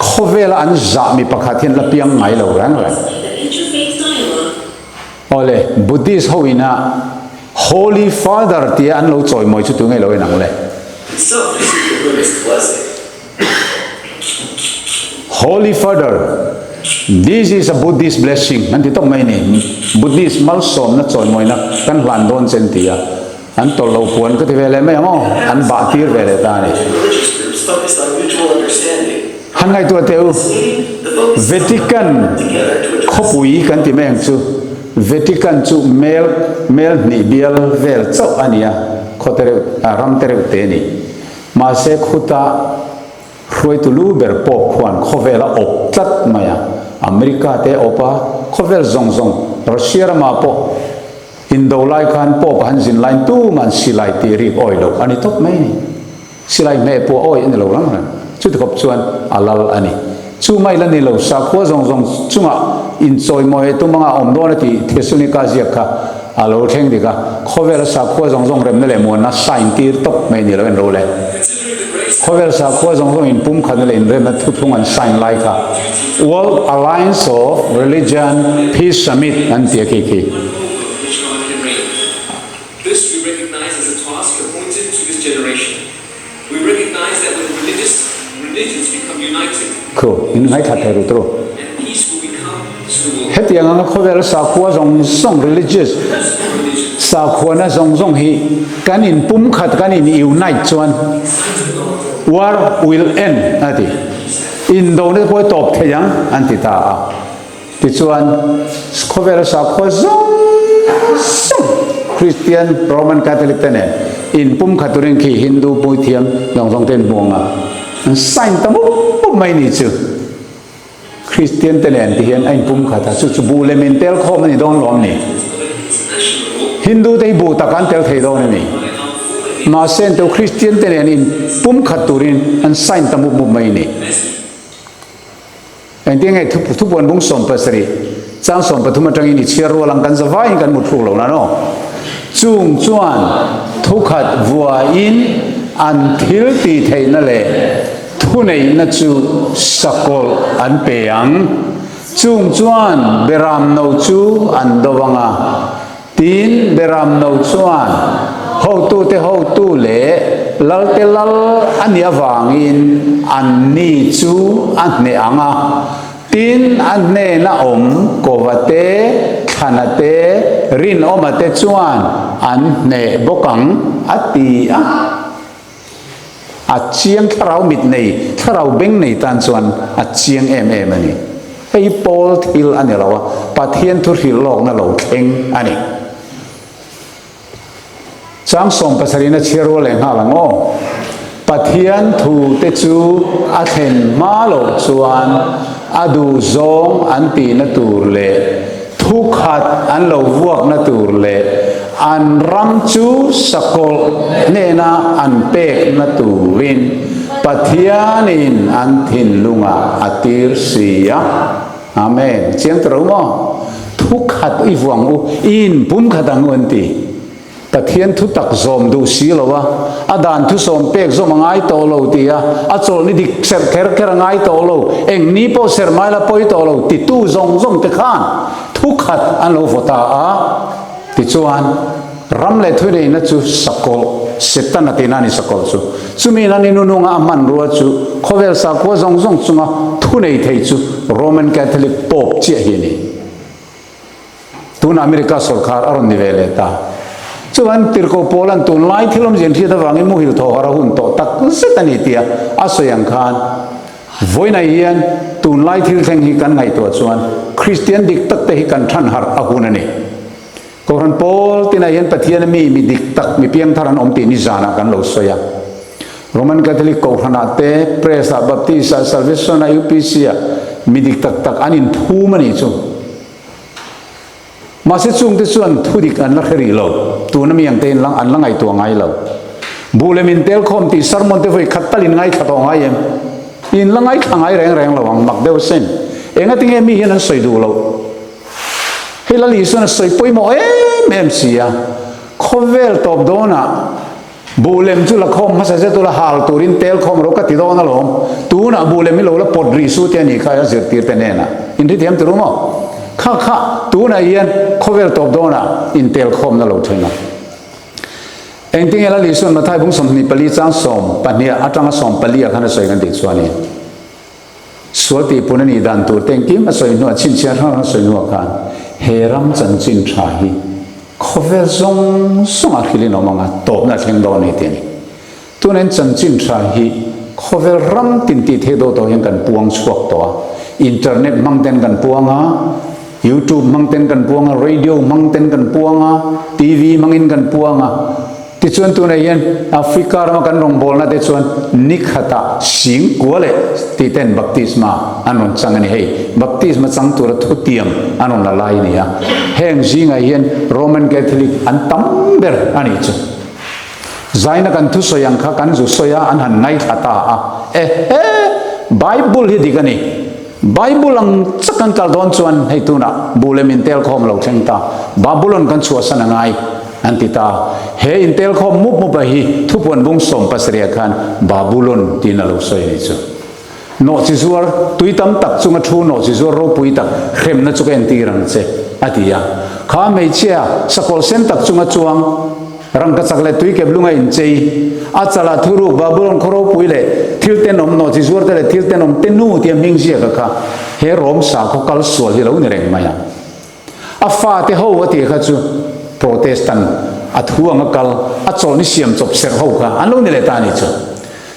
khawvela an zah mi pakhat hian la piang ngai lo reng reng. Awle, Buddhist ho ina Holy Father tia an lo chawimawi chu tunge lo en ang le? Holy Father, this is a Buddhist blessing an ti tawk mai ni. Buddhist malsawmna chawimawina kan hlan dawn che an ti a, an tawlh lo puan ka ti ve leh mai ang aw, an bah tir ve leh ta a ni. Han ngaihtuah teh u, Vatican khawpui kan ti mai ang chu, Vatican chu mel mel hnih bial vel chauh a ni a, khaw te reuh, ram te reuh te a ni. Mahse khuta hruaitu lu ber Pope khuan khawvel a awp tlat mai a, America te a awp a, khawvel zawng zawng, Russia ramah pawh indo lai khan Pope a han zin laiin tuman silai tih rik awi loh a ni tawp mai a ni. Silai hmeh pawh awi a ni lo rang rang. Chuti khawp chuan a lal a ni. Chu mai la ni lo, sakhua zawng zawng chungah inchawimawi tum anga awm dawn a tih Thesalonika ziak kha a lo thleng dik a, khawvela sakhua zawng zawng remna leh muanna sign tir tawp mai ni lo en ro le. Khawvel sakhua zawng zawng inpumkhatna leh inremna thuthlung an sign lai kha World Alliance of Religion Peace Summit an ti a khi khi. This we recognize as a task appointed to this generation. We recognize that when religious religions become united, Khu, in ngaithla thei ru tru. and peace will become to the world. Hetiang anga khawvel sakhua zawng zawng religious sakhuana zawng zawng hi kan in pumkhat kan in unite chuan war will end a ti. Indona te pawh hi tawp thei ang an ti ta a. Tichuan, khawvela sakhua zawng zawng Kristian, Roman Catholic te nen inpumkhat turin khi Hindu puithiam zawng zawng te an hmu ang a, an sign ta mup mup mai ni chu. Kristian te nen ti hian a inpumkhat a, chu chu buh lem in tel khawm a ni dawn lawm ni. Hindu te hi buh tak an tel thei dawn a ni. Mahse, an teu Kristian te nen inpumkhat turin an sign ta mup mup mai ni. Engtin nge thupuan bung 17, chang 13 atangin i chhiar rual ang kan za vaiin kan mut thluk lo nan aw. Chung chuan thukhat vuain an thil tih theihna leh thuneihna chu sakawlh an pe ang. Chung chuan beram no chu an do ang a, Tin, Beram no chuan hotute hotu leh lalte lal a nih avangin anni chu a hneh ang a. Tin, a hnena awm kova te, thlana te, rinawma te chuan an hneh bawk ang, a ti a. A chiang thlarau mit nei, thlarau beng nei tan chuan a chiang em em a ni. Hei hi Paul thil a ni lo a, Pathian thu hrilh lawkna lo thleng a ni. Chang 70 in a chhiar rual leh nghal ang aw. Pathian thu te chu a thlen hma loh chuan a duhzawng an tihna tur leh Thu khat an lo vuakna tur leh an ram chu sakawlh hnena an pekna turin Pathianin an thinlungah a tir si a. Amen. Chiang ta ro maw? Thu khat i vuang u, i inpum khat ang u an ti. Pathian thu tak zawm duh si lo a, a dan thu sawm pek zawm a ngai tawh lo ti a, a chawlhni dik serh kher kher a ngai tawh lo, eng ni pawh serh mai la pawi tawh lo titu zawng zawng te khan thu khat an lo vaw ta a. Tichuan, ram leh thuneihna chu sakawlh, Setana tihna a ni sakawlh chu. Chumi in a ni nununga a hmanrua chu khawvel sakhua zawng zawng chunga thunei thei chu Roman Catholic Pope chiah hi a ni. Tuna America sawrkar a rawn ni ve leh ta. Chuan Tirhkoh Paula'n tunlai thil awmzia an hriat avangin muhil thaw har a hun tawh tak zet a ni tia a sawi ang khan vawiinah hian tunlai thil thleng hi kan ngaihtuah chuan Kristian dik tak te hi kan than harh a hun a ni. Kohhran pawl tinah hian Pathiana mi mi dik tak mi piangthar an awm tih nizanah kan lo sawi a. Roman Catholic Kohhranah te, Press-ah, Baptist-ah, Salvation-ah, UPC-ah mi dik tak tak an inphum a nih chu. Mahse chungte chuan thudik an la hre rih lo, tuna mi angte in an la ngaihtuah ngai lo. Buh lem in tel khawm tih sermon te vawi khat tal in ngaithla tawh ngai em? In la ngaithla ngai reng reng lo ang, mak deuh asin. Engatinge mi hian an sawi duh loh? Hei Lal Isuan a sawi pawimawh em em si a, khawvel tawp dawnah Buh lem chu la khawm hmasa zet ula hal turin tel khawm ro ka ti dawn alawm. Tunah buh lem hi lo la pawt rih su te a nih kha a zirtir te hnenah. In hrethiam tur maw? Kha kha tunah hian khawvel tawp dawnah in tel khawmna lo then a. Engtinge Lal Isuan Mathai bung 24 chang 12 atanga 14 ah khan a sawi kan tih chuanin sual tihpun a nih dan tur te engkim a sawi hnuah chhinchhiah hrang hrang a sawi hnuah khan he ram chanchin tha hi Khawvel zawng zawngah hrilhin awm anga tawpna a thleng dawn a ni tih a ni. Tunain chanchin tha hi khawvel ram tin tih theih dawh tawh hian kan puang chhuak tawh a. Internet hmang ten kan puang a, YouTube hmang ten kan puang a, radio hmang ten kan puang a, TV hmangin kan puang a. Tichuan tunah hian Africa rama kan rawngbawlna te chuan ni khatah sing kua leh tih ten baptisma an rawn chang a ni. Hei baptisma chang tura thutiam an rawn la lai a ni a. Heng zingah hian Roman Catholic an tam ber a nih chu. Zaina kan thusawi ang kha kan zu sawi a, an han ngaithla ta a. Ehe! Bible hi dik a ni. Bible ang chak kan kal dawn chuan hei tunah buh leh min tel khawm lo thleng ta. Babulon kan chhuahsan a ngai. An ti ta. He intel khawm mup mup a hi thupuan bung 17 ah khan Babulon tiin a lo sawi a nih chu. Nawhchi zuar tui tam tak chunga thu nawhchi zuar ropui tak hremna chu ka entir ang che, a ti a. Kha hmeichhia sakawlh sen tak chunga chuang rangkachak leh tui kep lunga inchei, a chalah thuruk Babulon khaw ropui leh thil tenawm nawhchi zuar te leh thil tenawm te nu tia hming ziak a kha he Rom sakhaw kal sual hi lo ni reng mai a. A fate ho a tih kha chu Protestant a thu anga kal, a chawlhni siam chawp serh ho kha an lo ni leh ta a nih chu.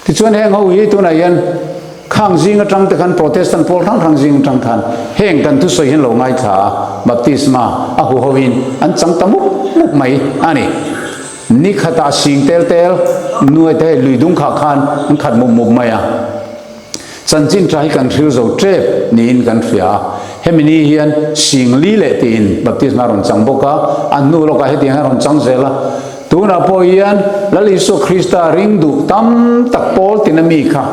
Tichuan heng ho hi tunah hian khang zing atang te khan Protestant pawl hrang hrang zing atang khan heng kan thusawi hian lo ngaithla a, baptisma a hu ho in an chang ta mup mup mai a ni. Ni khatah sing tel tel nuai te hei lui dung khah khan an khat mup mup mai a. Chanchin tha hi kan hril zo tep niin kan hria a, hemi ni hian sing li leh tiin baptisma a rawn chang bawk a, a hnu lawkah hetiang hian a rawn chang zel a. Tunah pawh hian Lal Isua Krista ring duh tam tak pawl tina mi kha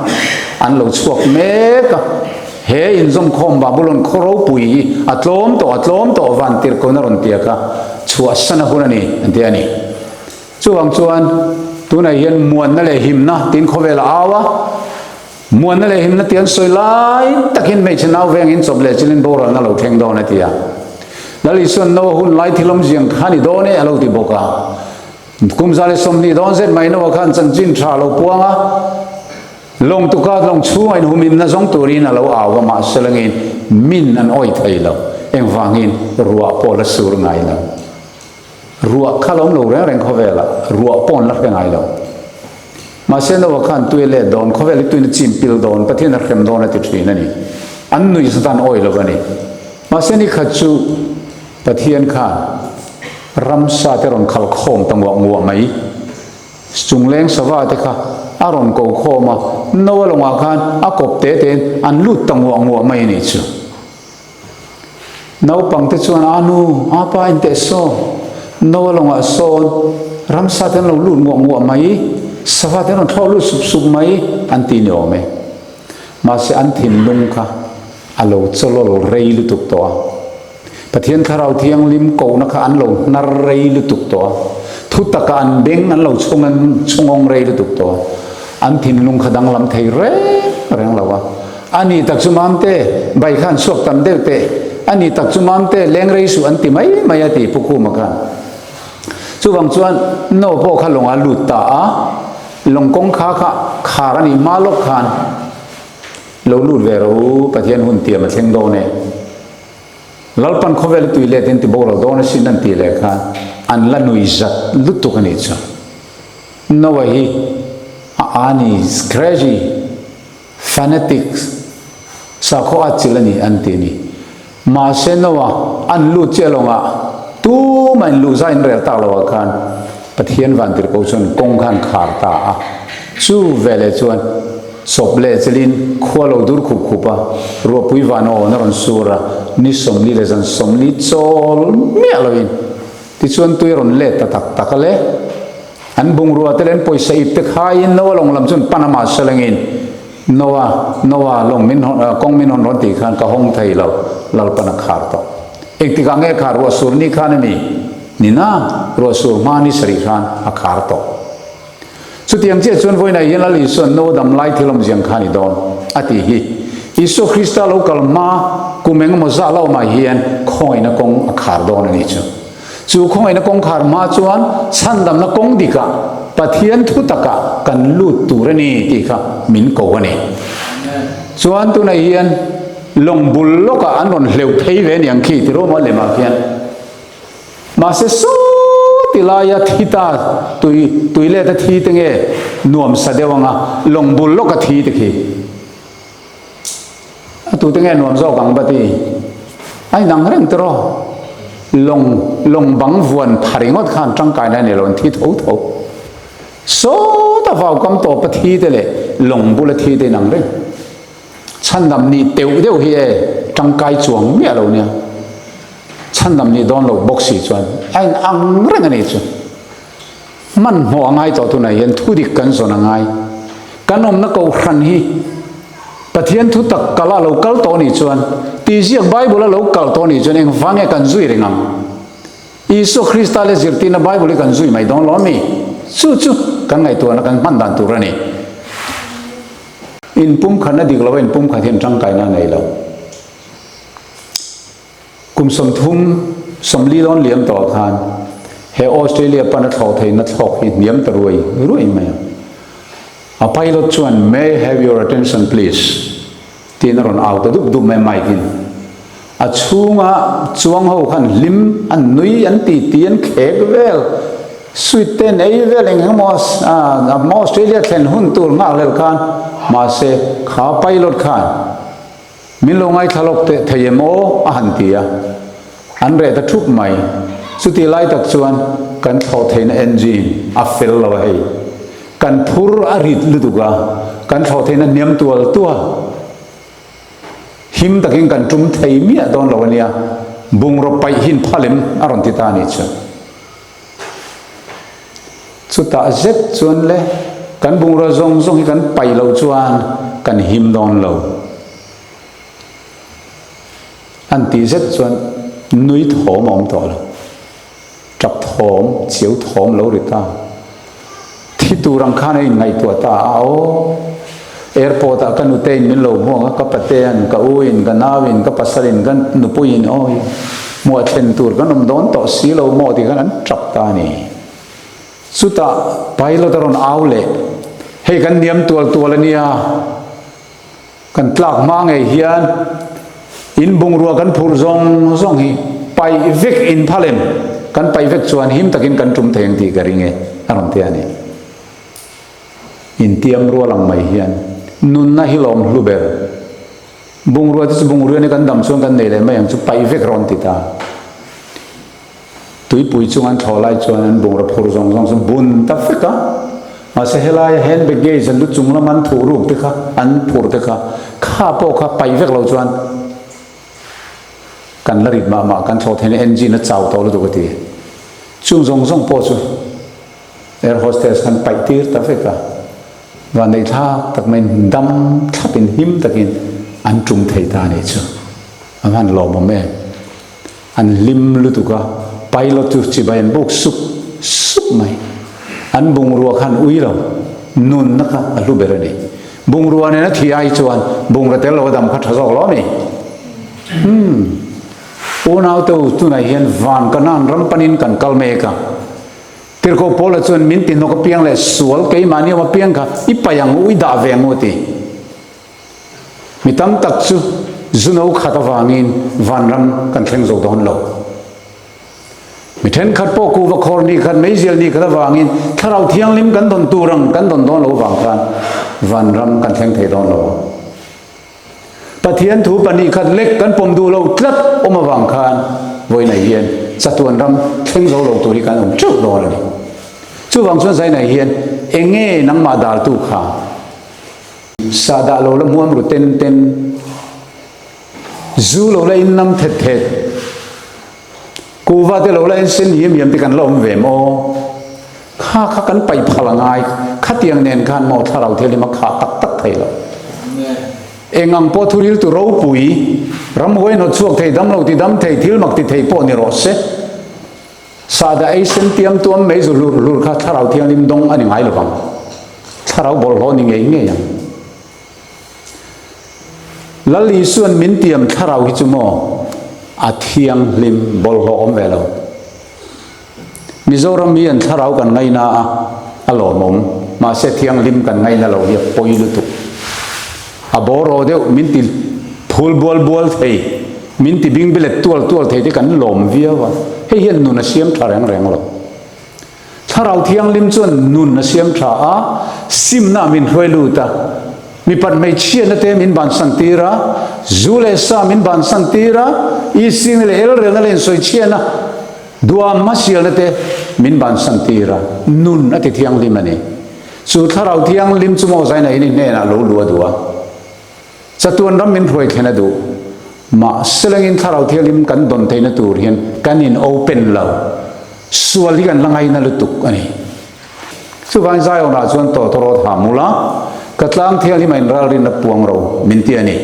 an lo chhuak mek a, he inzawmkhawm Babulon khaw ropui hi a tlawm tawh a tlawm tawh van tirhkohna rawn tiak a, chhuahsan a hun a ni an ti a ni. Chuvang chuan tunah hian muanna leh himna tiin khawvel a au a, muanna leh himna tih an sawi lai takin hmeichhe nau vengin chawp leh chilin boralna lo thleng dawn a ti a. Lal Isuan Noa hun lai thil awmziang kha ni dawn e a lo ti bawk a. Kum 120 dawn zet mai Noa khan chanchin tha a lo puang a, lawng tuka lawng chhunga inhumhimna zawng turin a lo au a, mahse langin min an awih thei lo, engvangin ruah pawh la sur ngai lo. Ruah kha lo awm lo reng reng khawvelah ruah pawh an la hre ngai lo. Mahse Noah khan tui a let dawn, khawvel hi tuin a chim pil dawn, Pathian a hrem dawn a ti thin a ni. An nuih zat an awih lo a ni. Mahse ni khat chu Pathian khan ramsa te rawn khal khawm ta nguah nguah mai. Chungleng sava te kha a rawn ko khawm a, Noah lawngah khan a kawp te tein an lut ta nguah nguah mai a nih chu. Naupang te chuan a nu, a pa in teh saw, no a lawngah sawn ramsa te an lo lut nguah nguah mai, sava te an rawn thlawh lut sup sup mai an ti ni awm e. Mahse an thinlung kha a lo chawlawl rei lutuk tawh a. Pathian Thlarau Thianghlim kohna kha an lo hnar rei lutuk tawh a. Thutak ah an beng an lo chhung an chhungawng rei lutuk tawh a, an thinlung kha danglam thei reng reng lo a. A ni tak chu Mamte, bai khan chhuak tam deuh teh, a ni tak chu Mamte, leng rei suh an ti mai mai a ti Pu Khuma khan. Chuvang chuan no pawh kha lawng a lut ta a, lawng kawngkha kha khar a nih hma lawk khan lo lut ve rawh u, Pathian hun tiam a thleng dawn e. Lalpan khawvel a tui let in ti boral dawn asin an tih leh khan an la nui zat lutuk a nih chu. Noah hi a ani crazy fanatics sakhaw at chilh a ni an ti a ni. Mahse Noah an lut chiah lawngah tumah in luh zai in rel tak loah khan Pathian vantirhkoh chuan kawng khan khar ta a. Chu veleh chuan Chawp leh chelin khua lo dur khup khup a, ruahpui van awn a rawn sur a, ni 40 leh zan 40 chawl miah loin tichuan tui a rawn let ta tak tak a le. An bungrua te leh an pawisa ip te khaiin Noah lawng lam chuan pan amah salengin, Noah, Noah, lawng min hawn, kawng min hawn rawn tih khan ka hawng thei lo, Lalpan a khar tawh. Engtikah nge khar ruah sur ni khan a ni? Nina, ruah sur hma ni sarih khan a khar tawh. Chutiang chiah chuan vawiinah hian Lal Isua'n no dam lai thil awmziang kha a ni dawn a tih hi. Isua Krista lo kal hma kum engemaw zah la awmah hian khawngaihna kawng a khar dawn a nih chu. Chu khawngaihna kawng khar hma chuan chhandamna kawng dikah Pathian thu takah kan lut tur a ni tih kha min ko a ni. Chuan tunah hian lawng bul lawkah an rawn hleuh phei ve aniang khi ti rawh maw lemah khian. Mahse sawti laia thi ta tui tui let a thi te nge nuam sa deuh anga lawng bul lawk a thi te khi a tu te nge nuam zawk ang va ti a inang reng te rawh lawng lawng bang vuan pha ringawt khan tangkai na ni lo an thi tho tho sawta vau kam tawp a thi te leh lawng bul a thi te inang reng. Chhandam nih teuh deuh hi e tangkai chuang miah lo nia. Chhandam nih dawn lo bawk si chuan a in ang reng a nih chu. Hmanhmawh a ngai tawh tunah hian thu dik kan zawn a ngai. Kan awmna kohhran hi Pathian thu tak kal a lo kal tawh nih chuan tihziak Bible a lo kal tawh nih chuan engvang nge kan zui reng ang? Isua Krista leh zirtirna Bible hi kan zui mai dawn lo a mi? Chu chu kan ngaihtuahna kan hman dan tur a ni. Inpumkhatna dik lo a inpumkhat hian tangkaina a nei lo. Kum 30, 40 dawn liam tawh khan he Australia pana thlawh theihna thlawk hi hniam ta ruai ruai mai a. A pilot chuan May I have your attention please? tiin a rawn au ta dup dup mai a mic in. A chhunga chuang ho khan hlim an nui an ti ti an khek vel sweet te an ei vel eng emaw Australia thlen hun tur nghak hlel khan mahse kha pilot khan min lo ngaithla lawk teh thei em aw a han ti a an reh ta thup mai chuti lai tak chuan kan thlawh theihna engine a fel lo a hei kan phur a rit lutuk a kan thlawh theihna hniam tual tual. Him takin kan tum thei miah dawn lo a nia, bungraw paih hin phalem a rawn ti ta a nih chu. Chutah zet chuan le kan bungraw zawng zawng hi kan paih loh chuan kan him dawn lo. An tih zet chuan nui thawm a awm tawh lo. Tap thawm, chiau thawm lo ri ta. Thi tur ang khan a inngaihtuah ta a, aw, airport ah ka nutein min lo hmuak a, ka patean, ka uin, ka nauin, ka pasalin, ka nupuiin, awi, hmuah thlen tur kan awm dawn tawh si lo maw tih khan an tap ta a ni. Chutah pilot a rawn au leh, hei kan niam tual tual a nia, Kan tlak hma ngei hian in bungrua kan phurh zawng zawng hi paih vek in phal em? Kan paih vek chuan him takin kan tum thei ang tih ka ring e, a rawn ti a ni. Intiam rual ang mai hian nunna hi lawm hlu ber. Bungrua te chu bungrua ni kan dam chuan kan nei leh mai ang chu paih vek rawn ti ta. Tuipui chung an thlawh lai chuan an bungraw phur zawng zawng chu bun ta vek a, mahse helaia hand baggage an lu chung lama an thuh ruk te kha, an phur te kha, kha pawh kha paih vek lo chuan kan la rit mah mah, kan thlawh theihna engine a chau tawh lutuk a ti. Chung zawng zawng pawh chu air hostess khan paih tir ta vek a, vanneih thlak tak maiin dam thlapin him takin an tum thei ta a nih chu. A hman lawmawm em? An hlim lutuk a, pilot chu chibai an buk sup sup mai. An bungrua khan ui lo, nunna kha a hlu ber a ni. Bungrua nena thi ai chuan bungra tel lo a dam kha tha zawk lo a mi? Umm. Unaute u, tunah hian van Kanaan ram panin kan kal mek a. Tirhkoh Paula chuan min ti hnawk apiang leh sual keimahni awm apiang kha i paih ang u, i dah ve ang u a ti. Mi tam tak chu zu no khat avangin vanram kan thleng zo dawn lo. Mi thenkhat pawh kuhva khawr ni khat, meizial ni khat avangin Thlarau Thianghlim kan dawn tur ang kan dawn dawn lo avang khan vanram kan thleng thei dawn lo. Pathian thu 2 khat lek kan pawm duh lo tlat awm avang khan vawiinah hian chatuan ram thleng zo lo tur hi kan awm teuh dawn a ni. Chuvang chuan zainah hian enge nangmah daltu kha sahdah lo la hmuam ru ten ten, zu lo la innam thet thet, Kuhva te lo la en sen hiam hiam te kan la awm ve maw? Kha kha kan paih phal a ngai, khatiang nen khan maw thlarau thianghlim a khah tak tak thei lo. Eng ang pawh thuril tu ropui, ramhuai hnawt chhuak thei, damlo ti dam thei, thil mak ti thei pawh ni rawh se. Sahdah ei sen tiam tuam mei zu hlur hlur kha thlarau thianghlim dawng a ni ngai lovang. Thlarau bawlhhlawh ni ngei ngei ang. Lal Isuan min tiam thlarau hi chu maw a thianghlim bawlhhlawh awm ve lo. Mizoram hi an thlarau kan ngaina a, a lawmawm. Mahse thianghlim kan ngaina lo hi a pawi lutuk. A bawraw deuh min ti phul bual bual thei, min ti bingbilet tual tual thei te kan lawm viau a. Hei hian nun a siam tha reng reng lo. Thlarau Thianghlim chuan nun a siam tha a, simna min hruai lut a, mipat hmeichhiatna te min bansan tir a, zu leh sa min bansan tir a, isingna leh elrelna leh insawichhiatna, duam hmasialna te min bansan tir a, nun a ti thianghlim a ni. Chu Thlarau Thianghlim chu maw zaina in i hnenah lo lu a duh a, chatuan ram min hruai thlen a duh. Mahselangin Thlarau Thianghlim kan dawn theihna tur hian kan in open lo. Sual hi kan la ngaina lutuk a ni. Chuvangin Zion-ah chuan tawtawrawt ha mul a, ka tlang thianghlim a inralrinna puang ro min ti a ni.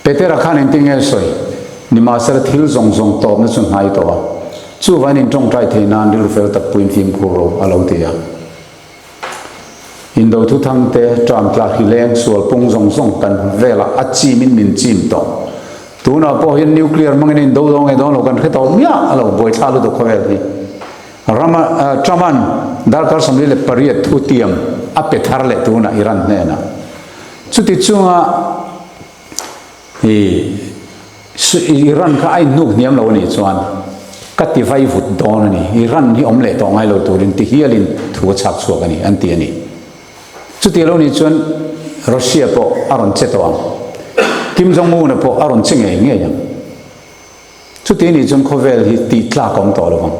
Petera khan engtin nge sawi? Nimahsela thil zawng zawng tawpna chu hnai tawh a, chuvangin in tawngtai thei nan rilru fel tak puiin fimkhur ro a lo ti a. Indo thuthang te, ṭam tlak hi leng sual pung zawng zawng kan velah a chimin min chim tawh. Tunah pawh hian nuclear hmangin indo dawn nge dawn lo kan hre tawh miah a lo buaithla lutuk khawvel hi. Rama Truman darkar 48 thu tiam a pe thar leh tunah Iran hnenah. Chuti chunga I Iran kha a inhnuk hniam lo a nih chuan ka ti vai vut dawn a ni. Iran hi awm leh tawh ngai lo turin ti hialin thu a chhak chhuak a ni an ti a ni. Chuti lo nih chuan Russia pawh a rawn che tawh ang. Kim Jong-un-a pawh a rawn che ngei ngei ang. Chuti nih chuan khawvel hi tih tlak a awm tawh lo vang.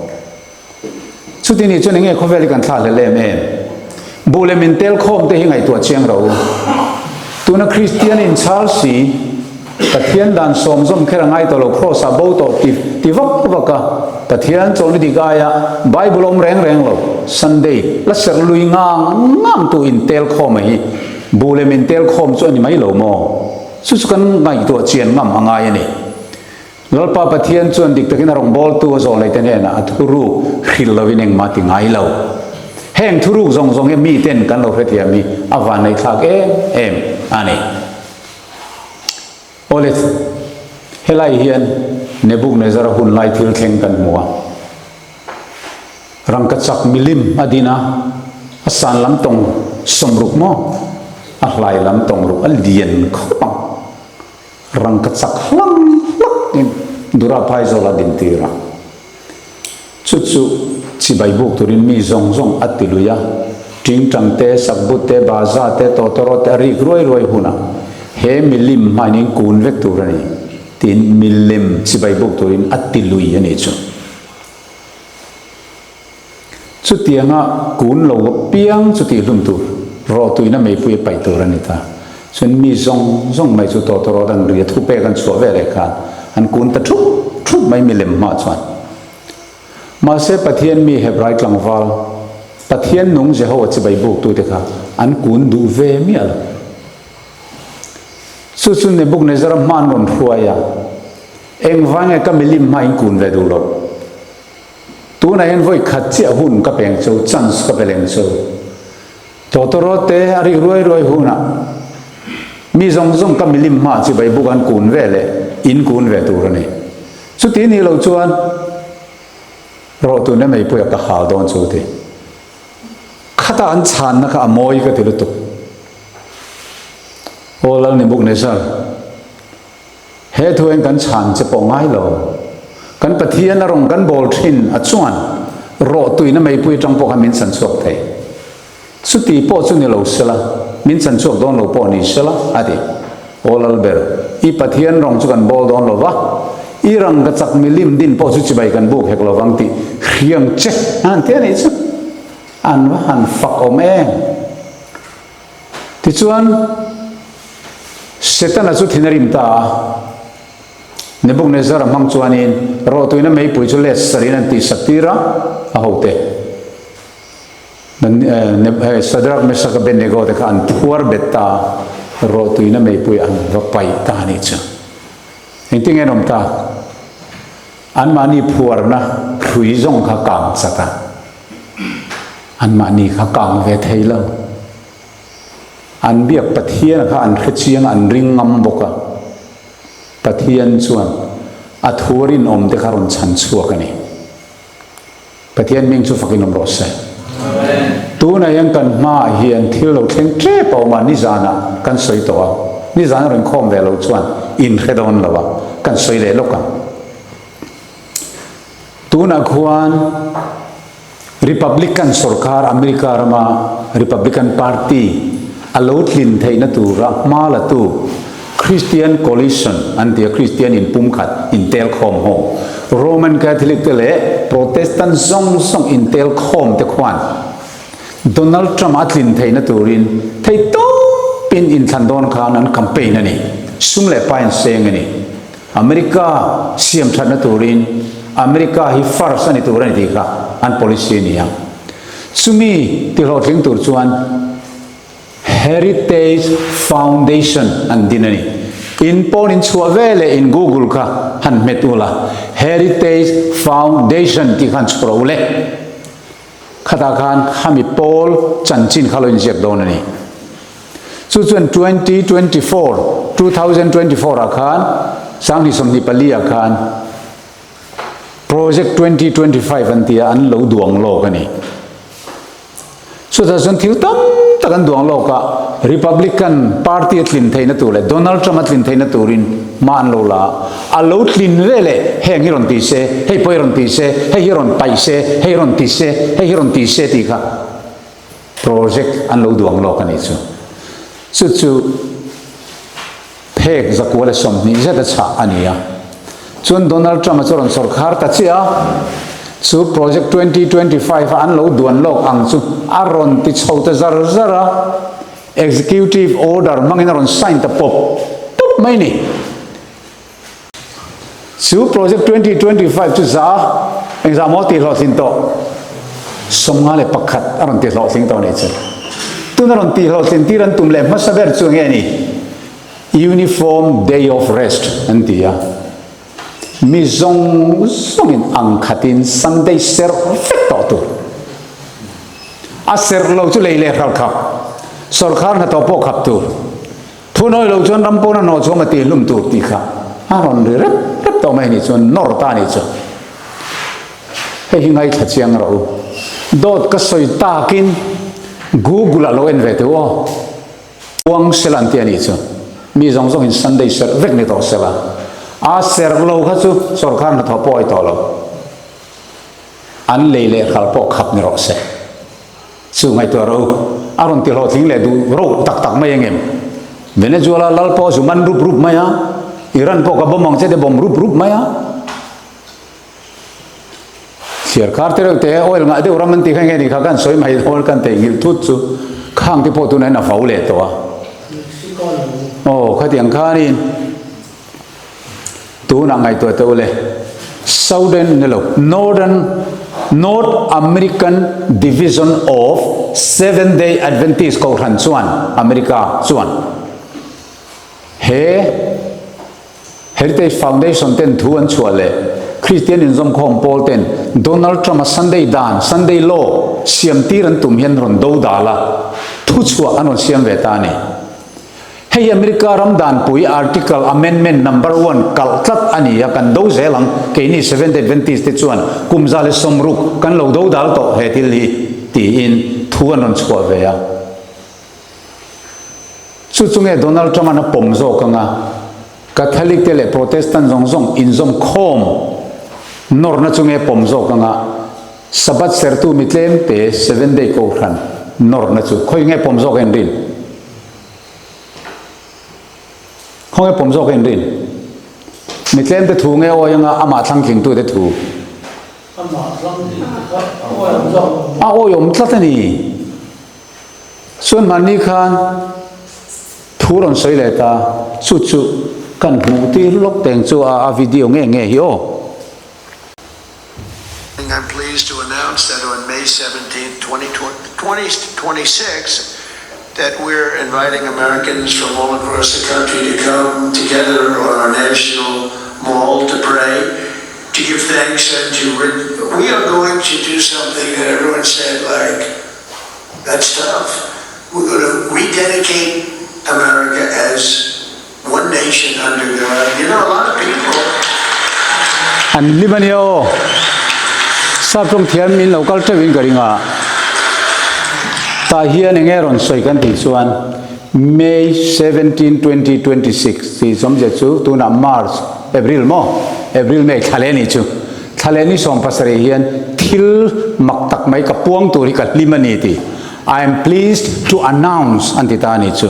Chuti nih chuan enge khawvel hi kan thlah hlel em em? Buh leh min tel khawm te hi ngaihtuah chiang ro. Tuna Kristian in chhar si, Pathian dan sawm zawm kher a ngai tawh lo, Kraws ah bo tawh ti ti vak vak a, Pathian chawlhni dik aia Bible awm reng reng lo, Sunday la serh lui ngang ngang tu in tel khawm a hi buh leh min tel khawm chu a ni mai lo maw? Chu chu kan ngaihtuah chian ngam a ngai a ni. Lalpa Pathian chuan dik takin a rawngbawltu a zawh leite hnenah a thuruk hrilh lovin engmah ti ngai lo. Heng thuruk zawng zawng hi miten kan lo hrethiam hi a vanneihthlak em em a ni. Awle, helai hian Nebuchadnezzar-a hun lai thil thleng kan hmu a. Rangkachak milim a din a, a san lam tawng 60 maw? A hlai lam tawng ruk a lian khawp ang. Rangkachak hlang hlak in Dura phaizawl a din tir a. Chu chu chibai buk turin mi zawng zawng a ti lui a. Tingtang te, sakbut te, baza te, tawtawrawt te a rik ruai ruai hunah he milim hmain in kun vek tur a ni tiin milem chibai buk turin a ti lui a nih chu. Chutianga kun lo apiang chu tihhlum tur, rawhtuina meipui a paih tur a ni ta. Chuan mi zawng zawng mai chu tawtawrawt an ri a, thupek an chhuah veleh khan an kun ta thup thup mai milem hmah chuan. Mahse Pathian mi Hebrai tlangval, Pathian nung Jehovah chibai buktute kha an kun duh ve miah lo. Chu chu Nebuchadnezzar-a hma an rawn hruai a, Engvange ka milim hma in kun ve duh loh? Tunah hian vawi khat chiah hun ka peng chu, chance ka pe leng chu. Tawtawrawt te a rik ruai ruai hunah mi zawng zawng ka milim hma chibai buk an kun ve leh in kun ve tur a ni. Chuti nih loh chuan rawh tun e meipuia ka hal dawn chu ti. Khata an chhanna kha a mawi ka ti lutuk. Aw Lalnibuknezar. He thu hian kan chhan che pawh ngai lo. Kan Pathian a rawn kan bawl thin a chuan rawh tuina meipui atang pawh khan min chan chhuak thei. Chuti pawh chu ni lo sela, min chan chhuak dawn lo pawh ni sela, a ti. Aw Lalber, i Pathian rawng chu kan bawl dawn lo va, i rangka chak milim din pawh chu chibai kan buk hek lo vang tih hriang che a han ti a nih chu. An va han fak awm em! Tichuan, Setana chu thin a rim ta a. Nebuchadnezzar-a hmang chuanin rawhtuina meipui chu let sarin an tihsak tir a, a hote Shadrach, Meshach, Abednego te kha an phuar bet ta a, rawhtuina meipui an va paih ta a nih chu. Engtin nge an awm ta? Anmahni phuarna hrui zawng kha kang chat a. Anmahni kha kang ve thei lo. An biak Pathian kha an hre chiang a, an ring ngam bawk a. Pathian chuan a thu a rinawm te kha rawn chhan chhuak a ni. Pathian hming chu fakin awm rawh se. Tunah hian kan hmaah hian thil lo thleng tep a awm a, nizanah kan sawi tawh a, nizan a rawn khawm ve lo chuan in hre dawn lo a, kan sawi leh lawk ang. Tunah khuan Republican sorkar America rama Republican Party a lo tlin theihna tura hma latu Christian Coalition an ti a, Christian inpumkhat intel khawm ho, Roman Catholic te leh Protestant zawng zawng intel khawm te khuan Donald Trump a tlin theihna turin theihtawpin inthlan dawn khan an campaign a ni, sum leh pa inseng a ni. America siam thatna turin America hi first a ni tur a ni tih kha an policy a ni a. Chumi ti hlawhtling tur chuan Heritage Foundation an din a ni. In pawn in chhuah ve leh in Google kha han hmet ula, Heritage Foundation tih kha han chhuah rawh u le. Khatah khan khami pawl chanchin kha lo inziak dawn a ni. Chu chuan 2024, 2024 ah khan 2024 ah khan Project 2025 an tia an lo duang lawk a ni. Chutah chuan thil tam tak an duang lawk a, Republican Party a tlin theihna tur leh Donald Trump a tlin theihna turin hma an lo la a, a lo tlin ve leh heng hi rawn ti se, hei pawh hi rawn ti se, hei hi rawn paih se, hei rawn ti se, hei hi rawn ti se tih kha project an lo duang lawk a nih chu. Chu chu phek 120 zet a chhah a ni a. Chuan Donald Trump-a chu rawn sawrkhar ta chiah a, chu Project 2025 a an lo duan lawk ang chu a rawn ti chho ta zar zar a, Executive Order hmangin a rawn sign ta pawp pawp mai ni. Chu Project 2025 chu za engzah maw tih hlawhtlin tawh? 51 a rawn ti hlawhtling tawh a nih chu. Tuna rawn tih hlawhtlin tir an tum leh hmasa ber chu enge ni? Uniform Day of Rest an ti a, mi zawng zawngin ang khatin Sunday serh vek tawh tur. A serh lo chu lei leh hral khap, sawrkhar hnathawh pawh khap tur. Thunawi lo chuan ram pawn a hnawh chhuam a tih hlum tur tih kha a rawn ri rep rep tawh mai a nih chuan nawr ta a nih chu. Hei hi ngaithla chiang rawh u. Dawt ka sawi takin Google ah lo en ve teh u aw. Uang sela an ti a nih chu. Mi zawng zawngin Sunday serh vek ni tawh sela. A serh lo kha chu sawrkar hnathawh pawh a tawh lo. An lei leh hral pawh khap ni rawh se. Chu ngaihtuah rawh u. A rawn ti hlawhtling leh duh roh tak tak mai engem? Venezuela lal pawh zu man rup rup mai a, Iran pawh ka bomb ang che te bomb rup rup mai a. Thliarkar te reuh te oil ngah deuh ram an tih kha enge ni kha kan sawi mai dawn kan theihnghilh thut chu khang te pawh tunah hian a vo leh tawh a. Aw khatiang khanin tunah ngaihtuah teh ule Southern ni lo Northern North American Division of Seventh Day Adventist Kohhran chuan America chuan he Heritage Foundation ten thu an chhuah leh Kristian inzawmkhawm pawl ten Donald Trump-a Sunday dan, Sunday law, siam tir an tum hian rawn do dal a, thuchhuah an rawn siam ve ta a ni. Hei America ram danpui Article Amendment Number One kalh tlat a ni a, kan do zel ang, keini Seventh Adventist te chuan kum 160 kan lo do dal tawh he thil hi, tiin thu an rawn chhuah ve a. Chu chu nge Donald Trump-a'n a pawm zawk anga Catholic te leh Protestant zawng zawng inzawm khawm nawrna chu nge pawm zawk anga Sabbath sertu mi tlem te Seventh Day Kohhran nawrna chu khawi nge pawm zawk a inrin? Khaw nge pawm zawk a inrin? Mi tlem te thu nge awi anga amah thlangtlingtu te thu? A awiawm tlat a ni. Chuan hmanni khan thu rawn sawi leh ta, chu chu kan hmuh tir lawk teng chu a video nge nge hi aw. I'm pleased to announce that on May 17th, 2026, that we're inviting Americans from all across the country to come together on our national mall to pray, to give thanks and to... We are going to do something that everyone said like, that's tough. We're going to rededicate America as one nation under God. You know, a lot of people. An hlim a nia aw. Sap tawng thiam min lo kal teuh in ka ring a. Tah hian enge rawn sawi kan tih chuan May 17, 2026 tih zawmzia chu tunah March, April maw? April, May thla leh a nih chu. Thla leh ni 70 hian thil mak tak mai ka puang tur hi ka hlim a ni tih I am pleased to announce an ti ta a nih chu.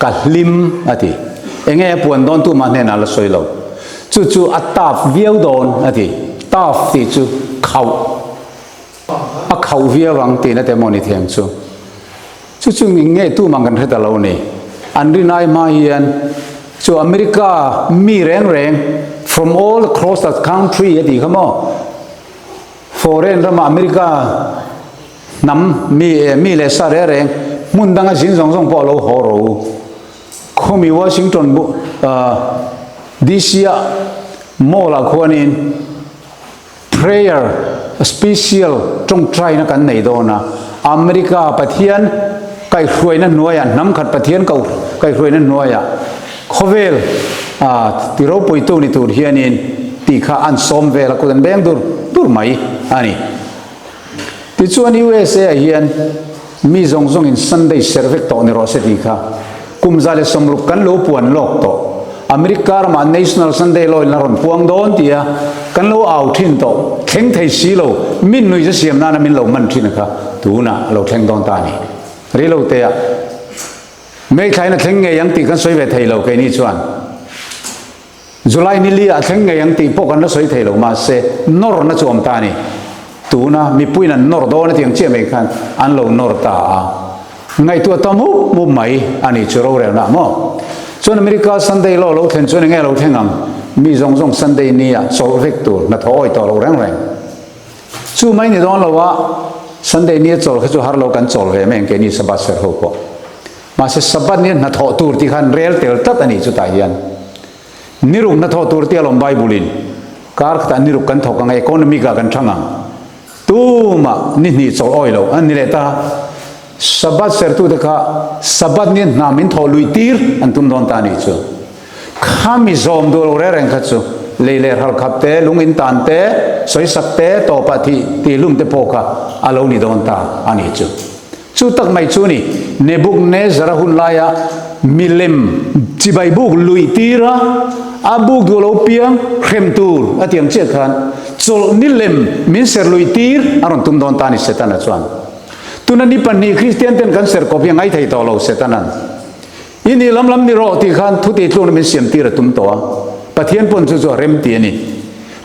Ka hlim a ti. Enge a puan dawn tumah hnenah la sawi lo. Chu chu a tough viau dawn a ti. Tough tih chu khauh. A khauh viau ang tihna te maw ni thiang chu. Chu chu nge tumah kan hre ta lo ni. An rinai hma hian chu America mi reng reng from all across the country a tih kha maw. Foreign rama America hnam mi mi leh sa reng reng hmun danga zin zawng zawng pawh a lo haw ro. Khawmi Washington DC ah mall ah khuanin prayer special tawngtaina kan nei dawn a. America Pathian kaihhruaina hnuaiah hnam khat Pathian kaihhruaina hnuaiah khawvel ti ropuitu ni tur hianin tih kha an sawm vel a kut an beng dur dur mai a ni. Tichuan USA ah hian mi zawng zawngin Sunday serh vek tawh ni rawh se tih kha kum 160 kan lo puan lawk tawh. America ramah National Sunday Law in la rawn puang dawn tia kan lo au thin tawh. Thleng thei si lo, min nuih za siam nana min lo man thin kha tunah lo thleng dawn ta a ni. Rei lo te ah May thla in a thleng ngei ang tih kan sawi ve thei lo keini chuan. July ni li ah thleng ngei ang tih pawh kan la sawi thei lo mahse nawrna chu awm ta a ni. Tuna mipuiin an nawr dawn a tih ang chiah mai khan an lo nawr ta a. Ngaihtuah ta mup mup mai a ni chu rorelna maw? Chuan America Sunday law lo thlen chuan enge lo thleng ang? Mi zawng zawng Sunday ni ah chawlh vek tur hnathawh awi tawh lo reng reng. Chu mai ni dawn lo a, Sunday ni a chawl kha chu har lo kan chawl ve mai ang keini Sabbath serh ho pawh. Mahse Sabbath ni a hnathawh tur tih khan rel tel tlat a nih chutah hian niruk hnathawh tur tia lawm Bible in kar khatah niruk kan thawk ang a economic ah kan thang ang tumah ni hnih chawlh awi lo an ni leh ta Sabbath sertute kha Sabbath ni hna min thawh luih tir an tum dawn ta a nih chu. Khami zawm duh lo reng reng kha chu lei leh hral khap te, lung in tan te, sawisak te, tawpah thih tih hlum te pawh kha a lo ni dawn ta a nih chu. Chu tak mai chu ni, Nebuchadnezzar-a hun laia milem chibai buk luih tira a buk duh lo piang hrem tur a tiang chiah khan chawlh nilem min ser luih tir a rawn tum dawn ta a ni Setana chuan. Tuna ni pahnih Kristian ten kan ser kawp hi a ngaithei tawh lo Setana'n. I ni lam lam ni rawh tih khan thu tihtlukna min siam tir a tum tawh a, Pathian pawn chu chu a rem ti a ni.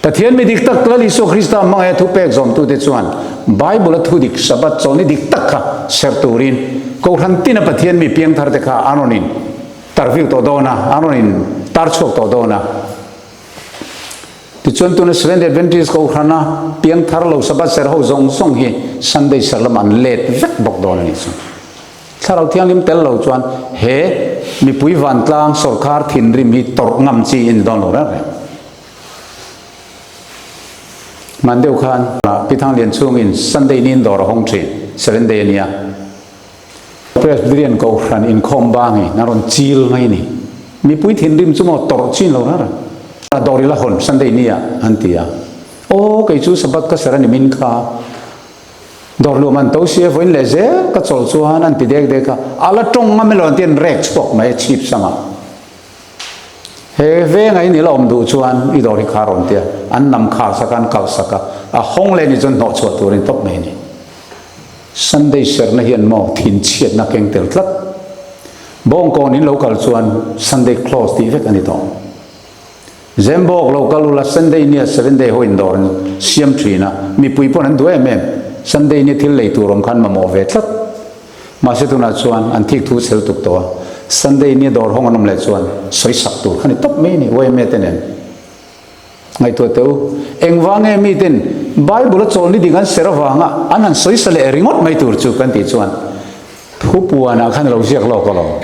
Pathian mi dik tak Lal Isua Krista hmangaih a thupek zawmtute chuan Bible a thu dik Sabbath chawlhni dik tak kha serh turin Kohhran tina Pathian mi piangthar te kha an rawn in tarviu tawh dawn a, an rawn in tar chhuak tawh dawn a. Tichuan tuna Seventh Adventist Kohhrana piangthar lo Sabbath serh ho zawng zawng hi Sunday serh lamah an let vek bawk dawn a nih chu. Thlarau Thianghlim tel lo chuan he mipui vantlang sawrkar thinrim hi tawrh ngam chi in dawn lo reng reng. Hman deuh khan Pi Thanglian chungin Sunday niin dawr a hawng thin, Seven Day a nia. Presbyterian Kohhran inkhawm bangin a rawn chil mai a ni. Mipui thinrim chu maw tawrh chin lo rara. Dawr i la hawn Sunday nia an ti a. Aw kei chu Sabbath ka ser a ni min kha. Dawr luam an to sia vawiin leh zel ka chawlh chuan an ti dek dek a. A la tawng ngam elo an ti an rek chhuak mai a chhip sangah. He venga in i la awm duh chuan i dawr hi kha rawn tia an nam khar sak a an kalh sak a. A hawng leh ni chuan hnawh chhuah turin tawp mai a ni. Sunday serhna hian maw thinchhiatna keng tel tlat. Bawngkawn in lo kal chuan Sunday close tih vek a ni tawh. Zembawk lo kal ula Sunday nia seven day ho indawr an siam thin a, mipui pawn an duh em em. Sunday nia thil lei tur awm khan mamawh ve tlat. Mahse tunah chuan an thik thu chhel tuk tawh a, Sunday nia dawr hawng an awm leh chuan sawi sak tur kha ni tawp mai a ni, yma te nen. Ngaihtuah teh u, engvang nge miten Bible a chawlni ding an ser avanga an han sawisa leh ringawt mai tur chu kan tih chuan thupuanah khan a lo ziak lawk alawm.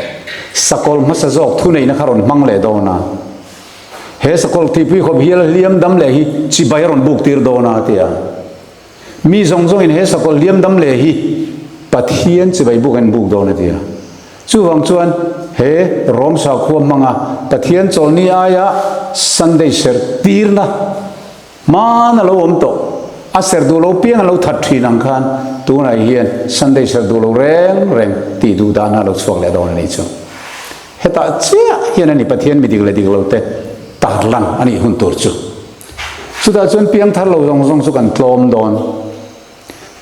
Sakawlh hmasa zawk thuneihna kha rawn hmang leh dawn a, he sakawlh thihpui khawp hial hliam dam leh hi chibai a rawn buk tir dawn a ti a. Mi zawng zawngin he sakawlh hliam dam leh hi Pathian chibai buk an buk dawn a ti a. Chuvang chuan he Rom sakhua hmanga Pathian chawlhni aia Sunday serh tirna hman a lo awm tawh. A serh duh lo piang a lo that thin ang khan tunah hian Sunday serh duh lo reng reng tih duh dahna a lo chhuak leh dawn a nih chu. Hetah chiah hian a ni Pathian mi dik leh dik lo te tarlan a nih hun tur chu. Chutah chuan piangthar lo zawng zawng chu kan tlawm dawn.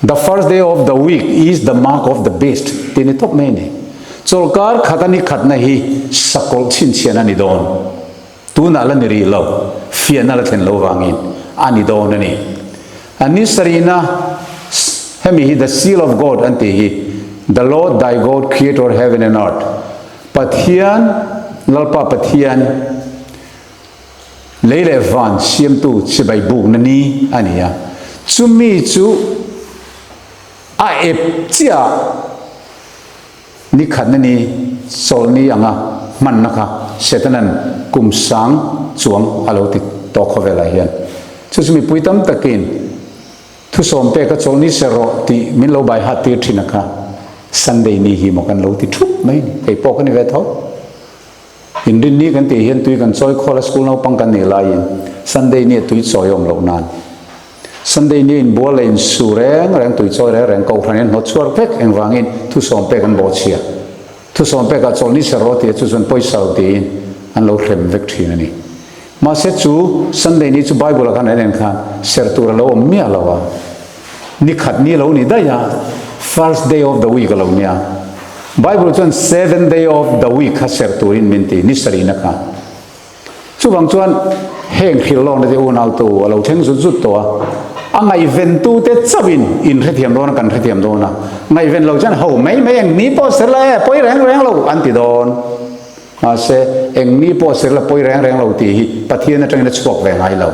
The first day of the week is the mark of the beast tih ni tawp mai a ni. Chawlhkar khat a ni khatna hi sakawlh chhinchhian a ni dawn. Tunah la ni rih lo, fiahna la thlen lo vangin a ni dawn a ni. A ni sarihna hemi hi the seal of God an tih hi The Lord thy God creator heaven and earth Pathian Lalpa Pathian Lei leh van siamtu chibai bukna ni a ni a, chumi chu a ep chiah ni khatna ni chawlhni anga hmanna kha Setanan kum sang chuang a lo ti tawh khawvelah hian. Chu chu mipui tam takin thusawm pek a chawlhni ser rawh tih min lo bai hat tir thin a kha Sunday ni hi maw kan lo ti thup mai ni, kei pawh ka ni ve tho. Inrinni kan tih hian tui kan chawi khawl a, school naupang kan nih laiin Sunday nia tui chawi awm loh nan Sunday nia inbual leh insu reng reng tui chawi reng reng kohhran in hnawt chhuak vek engvangin thusawm pek an bawhchhia. Thusawm pekah chawlhni ser rawh tih chu chuan pawisa lo tiin an lo hrem vek thin a ni. Mahse chu Sunday ni chu Bible ah khan an en khan ser tur a lo awm miah lo a. Ni khat ni lo ni daih a, first day of the week a lo nia. Bible chuan seven day of the week kha serh turin min ti, ni sarihna kha. Chuvang chuan heng hrilh lawkna te unautu a lo thleng zut zut tawh a, a ngaihventu te chauhin in hrethiam dawn a, kan hrethiam dawn a, ngaihven lo chuan ho mai mai eng ni pawh ser la e, pawi reng reng lo an ti dawn. Mahse, eng ni pawh ser la pawi reng reng lo tih hi Pathian atangin a chhuak ve ngai lo.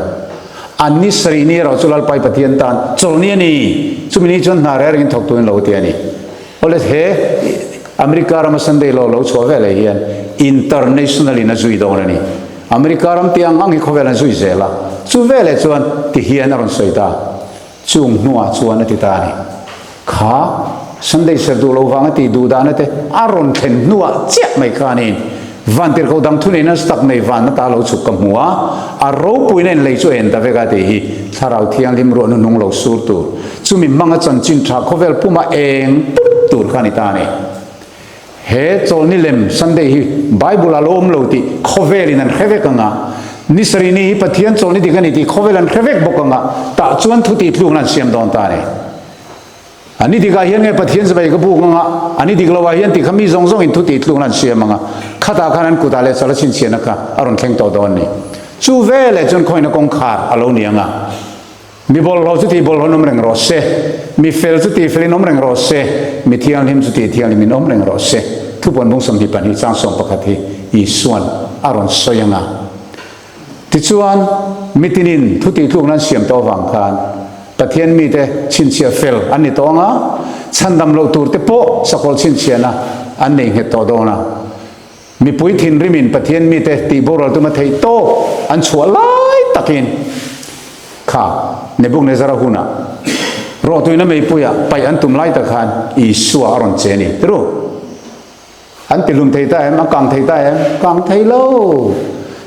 An ni sarih ni erawh chu Lalpai Pathian tan chawlhni a ni. Chumi ni chuan hna reng rengin thawk turin lo ti a ni. Awle he America rama Sunday law lo chhuah veleh hian international in a zui dawn a ni. America ram tih ang ang hi khawvel an zui zel a. Chu veleh chuan ti hian a rawn sawi ta. Chung hnuah chuan a ti ta a ni. Kha Sunday ser duh lo vanga tih duh dahna te a rawn thlen hnuah chiah mai khanin Vantirhkoh dang thunei nasa tak nei van ata lo chhuk ka hmu a, a ropuina in lei chu a en ta vek a tih hi Thlarau Thianghlim ruahnu hnung lo sur tur, chumi hmanga chanchin tha khawvel puma eng pup tur kha a ni ta a ni. He chawlhni lem Sunday hi Bible ah lo awm lo tih khawvelin an hre vek ang a, ni sarih ni hi Pathian chawlhni dik a ni tih khawvel an hre vek bawk ang a, tah chuan thu tih tlukna an siam dawn ta a ni. A ni dikah hian nge Pathian chibai ka buk ang a, a ni dik loah hian tih kha mi zawng zawngin thu tih tlukna an siam ang a, khatah khan an kutah leh chawlh a chhinchhiahna kha a rawn thleng tawh dawn a ni. Chu veleh chuan khawina kawngkhar a lo ni ang a. Mi bawlhhlawh chu tih bawlhhlawhin awm reng rawh se, mi fel chu tih felin awm reng rawh se, mi thianghlim chu tih thianghlimin awm reng rawh se. Thupuan bung 22 chang 11 hi Isuan a rawn sawi ang a. Tichuan, mitinin thu tihtlukna an siam tawh avang khan Pathian mite chhinchhiah fel an ni tawh ang a, chhandam loh turte pawh sakawlh chhinchhiahna an nei nghet tawh dawn a. Mipui thinrimin Pathian mite tih boral tuma theih tawk an chhuah lai takin. Kha Nebuchadnezzar-a hunah rawhtuina meipuiah paih an tum lai tak khan Isua a rawn che a ni. Tiru? An ti hlum thei ta em? A kang thei ta em? Kang thei lo.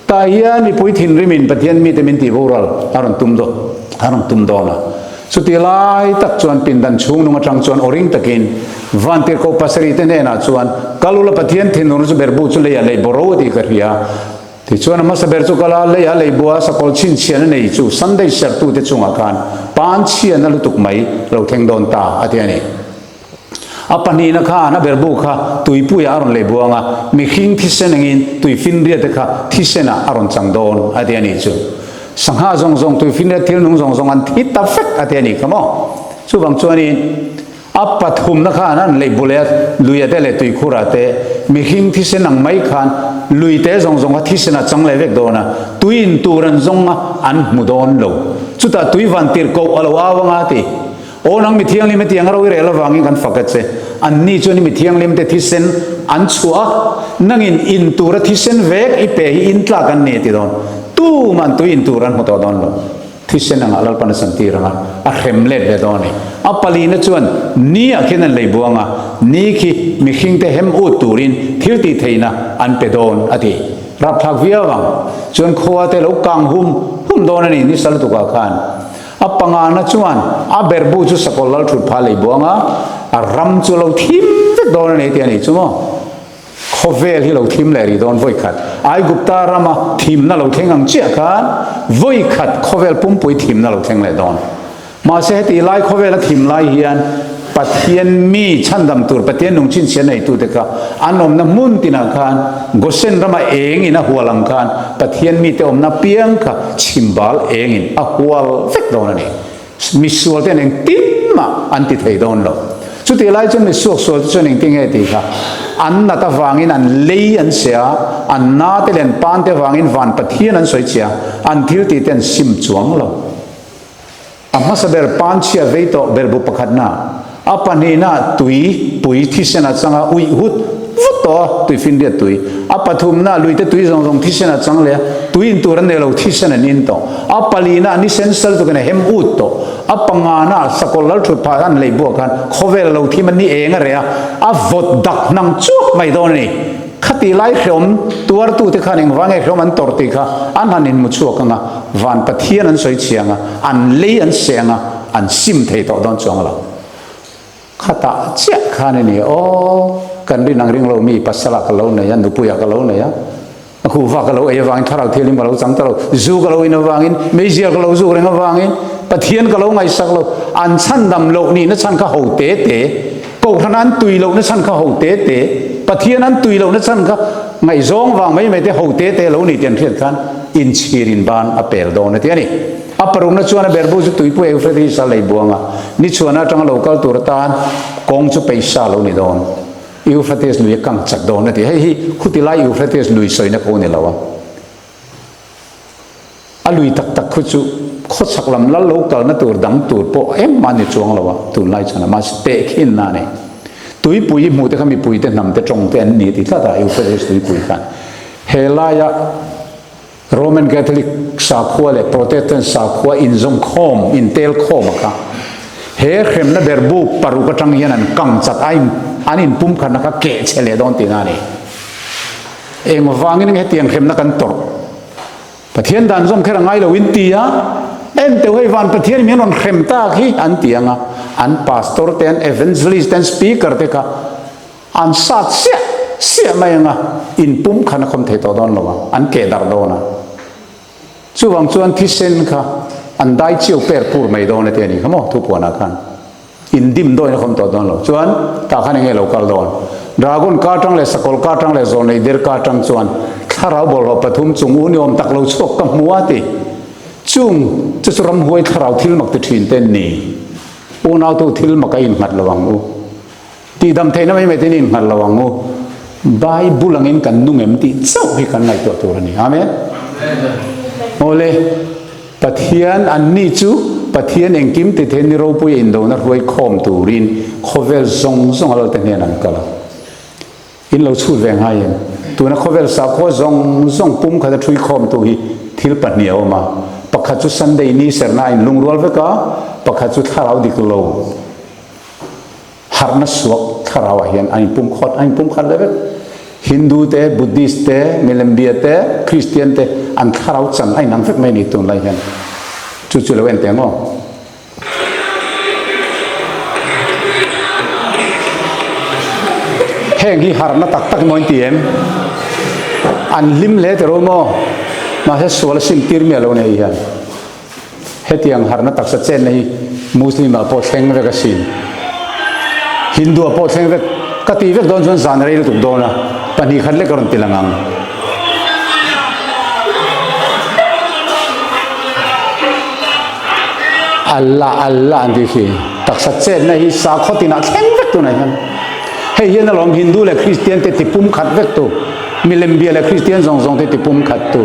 Tah hian mipui thinrimin Pathian mite min tih boral a rawn tum dawn a rawn tum dawn a. Chuti lai tak chuan pindan chhung nung atang chuan aw ring takin Vantirhkoh pasarih te hnenah chuan, Kal ula Pathian thinurna chu berbu chu leiah lei bawro a tih ka hria. Tichuan a hmasa ber chu kal a, leiah lei bua sakawlh chhinchhian a nei chu Sunday serhtute chungah khan panchhian a lutuk mai lo thleng dawn ta a ti a ni. A pahnihna khan a berbu kha tuipuiah a rawn lei buang a, mihring thisen angin tuifinriat te kha thisenah a rawn chang dawn a ti a nih chu. Sangha zawng zawng, tuifinriat thil nung zawng zawng an thi ta vek a ti a nih kha maw? Chuvang chuanin a pathumna khan an lei bu leh a luia te leh tuikhurah te mihring thisen ang mai khan lui te zawng zawng kha thisen a chang leh vek dawn a, tui in tur an zawng a an hmu dawn lo. Chutah tui van tirh koh a lo au anga a ti. Aw nang mi thianghlim hetiang a ro i rel avangin kan fak a che. Anni chuan i mi thianghlim te thisen an chhuah a, nangin in tura thisen vek i pe hi in tlak an ni a ti dawn. Tuman tui in tur an hmu tawh dawn lo. Thisen angah Lalpan a chantir ang a, a hrem let ve dawn a ni. A palina chuan ni ah khian an lei buang a, ni khi mihring te hem ut turin thil tih theihna an pe dawn a ti. Rapthlak viau ang. Chuan khua te lo kang hum hum dawn a ni ni sal tukah khan. A pangana chuan a berbu chu sakawlh lal thut phah lei buang a, a ram chu lo thim vek dawn a ni tih a nih chu maw? Khawvel hi lo thim leh rih dawn vawi khat. Aigupta rama thimna lo thleng ang chiah khan vawi khat khawvel pumpui thimna lo thleng leh dawn. Mahse heti lai khawvel a thim lai hian Pathian mi chhandam tur Pathian nung chhinchhiah neitute kha an awmna hmun tinah khan Gosen rama eng in a hual ang khan Pathian mite awmna piang kha chhimbal eng in a hual vek dawn a ni. Misual te an engtin mah an ti thei dawn lo. Chutih lai chuan misuak sual te chuan engtin nge tih kha an nat avangin an lei an che a, an na te leh an pan te avangin van Pathian an sawi che a, an thil tih te an sim chuang lo. A hmasa ber panchhia vei tawh ber bu pakhatna, a pahnihna tui pui thisen a chang a, uih hut vut tawh a, tui finriat tui. A pathumna luite tui zawng zawng thisen a chang leh a, tui in tur an nei lo, thisen an in tawh. A palina nisen sal tukin a hem ut tawh. A pangana sakawlh lal thut phah an lei buak khan khawvel lo thim a ni eng a reh a, a vawt dak hnang chuak mai dawn a ni. Khati lai hreawm tuartute khan engvang nge hreawm an tawrh tih kha an han inhmu chhuak ang a, van Pathian an sawi chhiang a, an lei an seh ang a, an sim thei tawh dawn chuang lo. Khatah chiah khan i ni, aw, kan rin ang ring lo mi pasala ka lo nei a, nupuia ka lo nei a, a khuhva ka lo ei avangin thlarau thianghlim ka lo chang ta lo, zu ka lo in avangin, meizial ka lo zuk reng avangin, Pathian ka lo ngaihsak lo, an chhandam loh nihna chhan kha ho te te, Kohhran an tui lohna chhan kha ho te te, Pathian an tui lohna chhan kha ngaihzawng vang mai mai te ho te te lo ni tih an hriat khan inchhir in ban a pel dawn a ti a ni. A parukna chuan a berbu chu tuipui Euphrates a lei buang a, ni chhuahna atanga lo kal tur atan kawng chu peisa lo ni dawn. Euphrates lui a kang chak dawn a ti. Hei hi khuti lai Euphrates lui sawina pawh ni lo a. A lui tak tak khu chu khawchhak lam lal lo kalna tur dang tur pawh engmah a ni chuang lo a, tunlai chuan a mahse tehkhinna a ni. Tuipui i hmuh te kha mipui te hnam te tawng te an ni ti tlat a, Euphrates tuipui khan he laia Roman Catholic sakhua leh Protestant sakhua inzawm khawm, intel khawm a kha he hremna berbu paruk atang hian an kang chak a, an inpumkhatna kha keh chhe leh dawn tihna a ni. Engvangin nge hetiang hremna kan tawrh? Pathian dan zawm kher a ngai lo in ti a, en teuh hei van Pathian in min rawn hrem tak hi an ti ang a, an pastor te, an evangelist te, an speaker te kha an sat siah siah mai ang a, in pum khan a khawm thei tawh dawn lo a, an keh darh dawn a. Chuvang chuan thisen kha an dai chiau per pur mai dawn a ti a ni kha maw thupuanah khan. In dim dawn in a khawm tawh dawn lo. Chuan tah khan enge lo kal dawn? Dragon ka atang leh sakawlh ka atang leh zawlnei der ka atang chuan thlarau bawlhhlawh pathum chung u ni awm tak lo chhuak ka hmu a ti. Chung chu chu ramhuai thlarau thil mak ti thin te an ni. Unautu thil mak a innghat lo ang u. Tihdam theihna mai mai te in innghat lo ang u. Bible angin kan nung em tih chauh hi kan ngaihtuah tur a ni. Amen. Awle. Pathian, anni chu Pathian engkim ti thei ni ropui a indona hruai khawm turin khawvel zawng zawng a lalte hnen an kal a. In lo chhut ve ngai em? Tuna khawvel sakhua zawng zawng pum khat a ṭhui khawmtu hi thil pahnih a awm a. Pakhat chu Sunday ni serna a inlungrual vek a, pakhat chu thlarau dik lo harhna suak thlarau ah hian a inpum khawt, a inpum khat leh vek. Hindu te, Buddhist te, Milembia te, Christian te an thlarau chan a inang vek mai a ni tunlai hian. Chu chu lo en teh ang aw. Heng hi harhna tak tak emaw in ti em? An hlim hle teh ro maw? Mahse sual a sim tir miah lo nei hian. Hetiang harhna taksa chenna hi Muslim ah pawh thleng vek asin. Hindu ah pawh thleng vek. Ka ti vek dawn chuan zan rei lutuk dawn a, 2 khat lek a rawn ti lang ang. Allah Allah an tih khi taksa chetna hi sakhaw tinah thleng vek tunah hian hei hian alawm Hindu leh Kristian te ti pum khat vek tu milem bia leh Kristian zawng zawng te ti pum khat tu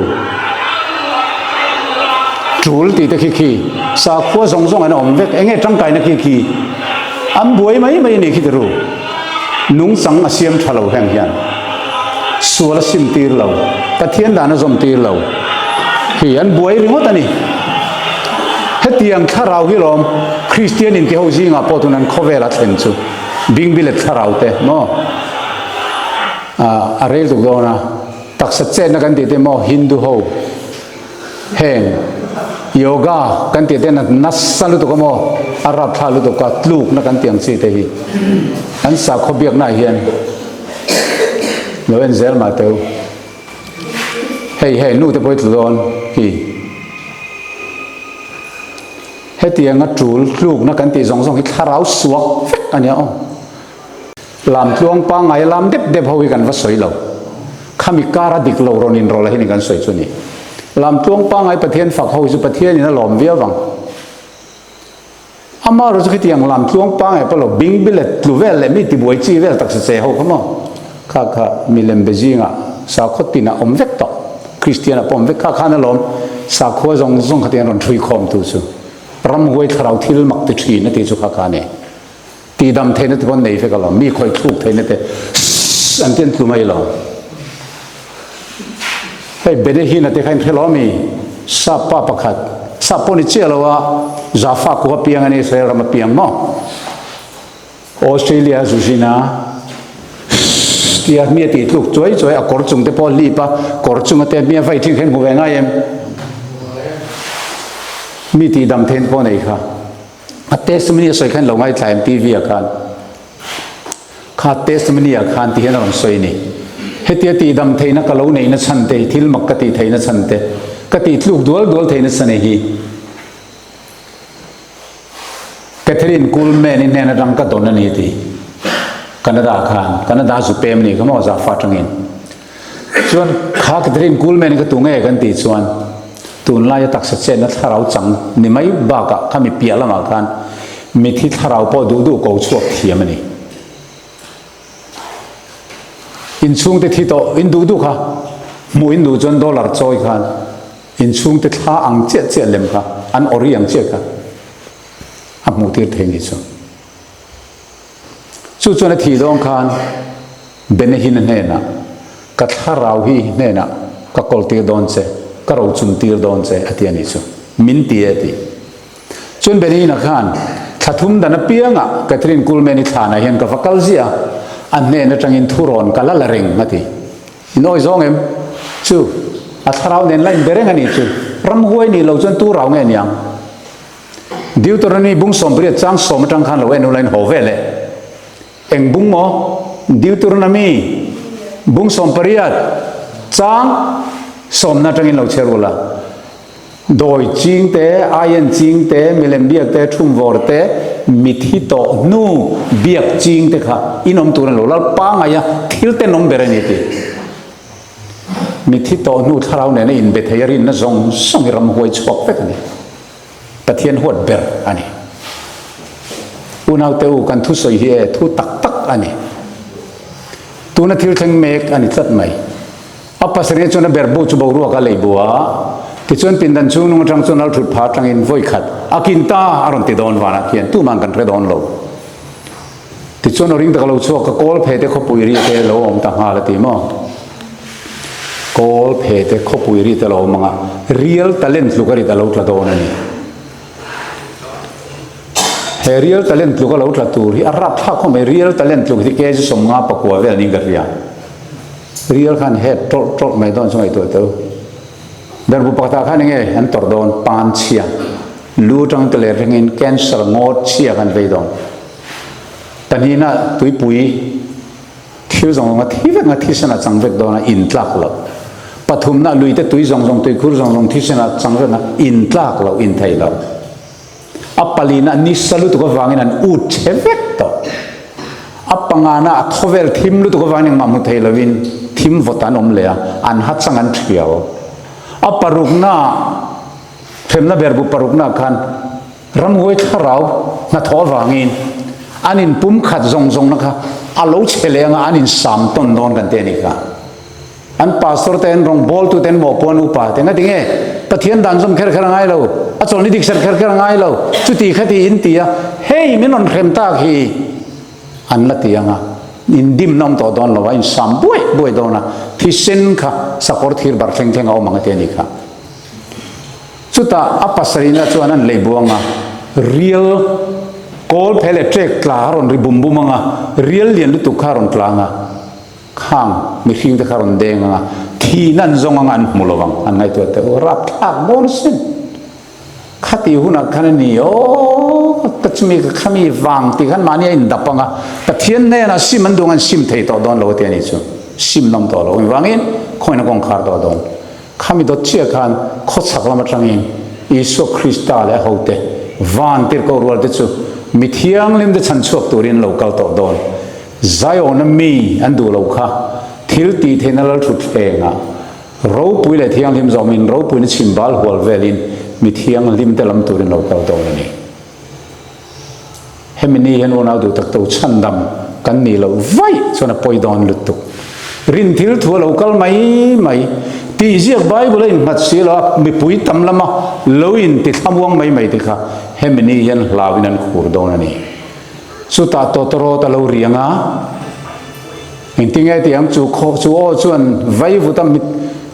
tul tih te khi khi sakhua zawng zawng an awm vek enge tangkaina khi khi an buai mai mai a nih khi tiru nungchang a siam tha lo heng hian sual a sim tir lo Pathian dan a zawm tir lo hi an buai ringawt a ni. Hetiang thlarau hi lawm Kristian inti ho zingah pawh tun an khawvel a thlen chu bingbilet thlarau te maw a rel tuk dawn a taksa chetna kan tih te maw Hindu ho heng yoga kan tih te nasa lutuk a maw a rapthla lutuk a tlukna kan tih ang chi te hi an sakhaw biakna ah hian lo en zel mah teu. Hei hei nu te pawh hi tlu dawn hi. Hetianga tul tlukna kan tih zawng zawng hi thlarau suak vek a nia aw. Lam tluang pangngai lam dep dep ho hi kan va sawi lo. Khami kara dik lo rawn inrawlh a hi ni kan sawi chu ni. Lam tluang pangngai Pathian fak ho hi chu Pathian in a lawm viau ang. Amaherawh chu khitiang lam tluang pangngai pawh lo bing bilet tlu vel leh mi tibuai chi vel taksa che ho kha maw? Kha kha milem be zingah sakhaw tinah awm vek tawh, Kristian ah pawh awm vek kha khan alawm sakhua zawng zawng khatiang rawn hrui khawm tu chu ramhuai thlarau thil mak ti thin a tih chu kha kha a ni. Tihdam theihna te pawh an nei vek alawm, mi khawih thluk theihna te sss an ti an tlu mai lo. Hei Benehina te kha in hre lo ami? Sap pa pakhat, sap pawh ni chiah lo a, Jaffa kuha piang a ni, Israel rama piang maw? Australia zuzina sss tia mi a tih tluk chuai chuai a kawr chung te pawh a hlip a, kawr chunga te mi a vai thin kha in hmu ve ngai em? Mi tihdam theihna pawh a nei kha. A testimony a sawi khan lo ngaithla em TV ah khan. Kha testimony ah khan ti hian a rawn sawi a ni. Hetia tihdam theihna ka lo neihna chhan te hi thil mak ka tih theihna chhan te, ka tih tluk dual dual theihna chhan hi Catherine Kuhlman i hnen atang ka dawn a ni ti. Canada khan, Canada zu pem a ni kha maw Jaffa atangin. Chuan kha Catherine Kuhlman ka tu nge kan tih chuan tunlaia taksa chetna thlarau chang ni mai bakah khami piah lamah khan mithi thlarau pawh duh duh ko chhuak thiam a ni. Inchhungte thi tawh in duh duh kha hmuh in duh chuan dollar chawi khan inchhungte thla ang chiah chiah lem kha an ori ang chiah kha a hmuh tir thei ni chu. Chu chuan a thih dawn khan Benehina hnenah, Ka thlarau hi hnenah ka kawltir dawn che, ka rochun tir dawn che, a ti a nih chu. Min ti e, a ti. Chuan Benehina khan, Thla thum dan apiangah Catherine Kuhlman-i thlanah hian ka va kal ziah a, a hnen atangin thurawn ka la la reng, a ti. In awi zawng em? Chu, a thlarau nen la inbe reng a nih chu. Ramhuai nih lo chuan tu rau nge niang? Deuteronomy bung 80 chang sawm atang khan lo en ula in haw vel e. Eng bung maw? Deuteronomy bung 80 chang sawmna atangin lo chhiar ula. Dawi ching te, aien ching te, milem biak te, thumvawr te, mithi tawh hnu biak ching te kha in awm tur a ni lo. Lalpa ngaia thil tenawm ber a ni tih. Mithi tawh hnu thlarau nena inbe thei a rinna zawng zawng hi ramhuai chhuak vek a ni. Pathian huat ber a ni. Unaute u, kan thusawi hi e thu tak tak a ni. Tuna thil thleng mek a ni tlat mai. A pasarih chuan a berhbu chu boruak a lei bu a, tichuan pindan chhung nung atang chuan althut pha atangin vawi khat a kin ta a rawn ti dawn vanah khian tuman kan hre dawn lo. Tichuan a ring tak lo chhuak ka kawl phe te khawpui ri te lo awm ta nghal a ti maw? Kawl phe te khawpui rit a lo awm ang a, Real talent tluk a rit a lo tla dawn a ni. He Real talent tluk a lo tla tur hi a rapthlak khawp mai, Real talent tluk hi kg 59 vel niin ka hria. Real khan het tawlh tawlh mai dawn chu ngaihtuah teh u. Berbu pakhatah khan enge an tawrh dawn? Pan chhia, lu atang te leh ringin cancer ngawt chhia khan vei dawn. Pahnihna tuipui thil zawng zawng a thi vek nga thisen a chang vek dawn a in tlak loh. Pathumna luite tui zawng zawng tuikhur zawng zawng thisen a chang vek nga in tlak loh in thei loh. A palina nisa lutuk avangin an ut chhe vek tawh. A pangana a khawvel thim lutuk avangin engmah hmu thei lovin thim vawt an awm leh a, an ha chang an thial. A parukna hremna berbu parukna khan Ramhuai thlarau hnathawh avangin an in pumkhat zawng zawngna kha a lo chhe leh anga an in sam tawn dawn kan ti a nih kha. An pastor te an rawngbawltu te an mawhpuan upa te ngati nge Pathian dan zawm kher kher a ngai lo, a chawlhni dik serh kher kher a ngai lo, chuti khati in ti a, hei min rawn hrem tak hi an la ti anga in dimna awm tawh dawn lo a, in sam buai buai dawn a, thisen kha sakawr thir bar thleng thleng a awm ang a ti a nih kha. Chutah a pasarihna chuan an lei buang a, rial kawl phe leh ṭek tla a rawn ri bum bum ang a, rial lian lutuk kha a rawn tlang a, khang mihring te kha a rawn deng ang a, thihna an zawng ang a, an hmu lo ang, an ngaihtuah teh u, rapthlak dawn asin. Khati hunah khan a ni aw, ka chumi ka khami vang tih khan mahni a indap ang a, Pathian hnenah sim an duh ang an sim thei tawh dawn lo a ti a nih chu, sim nawm tawh lo, engvangin khawngin a kawngkhar tawh dawn. Khami dawt chiah khan khawchhak lam atangin Isua Krista leh a hote van tirhkoh rualte chu mi thianghlimte chhan chhuak turin lo kal tawh dawn. Zion-a mi an duh lo kha thil tih theihna lalthutthlengah ropui leh thianghlim zawmin ropuina chhim bal hual velin mi thianghlimte lam turin lo kal dawn a ni. Hemi ni hian unau duh tak to chhandam kan nih loh vaih chuan a pawi dawn lutuk. Rin thil thu a lo kal mai mai. Tih ziak Bible a innghat si lo a, mipui tam lama lo in ti thlamuang mai mai te kha hemi ni hian hlauin an khur dawn a ni. Chutah tawtawrawt a lo riang a, engtinge tih ang chu khaw chu aw chuan vaivuta mit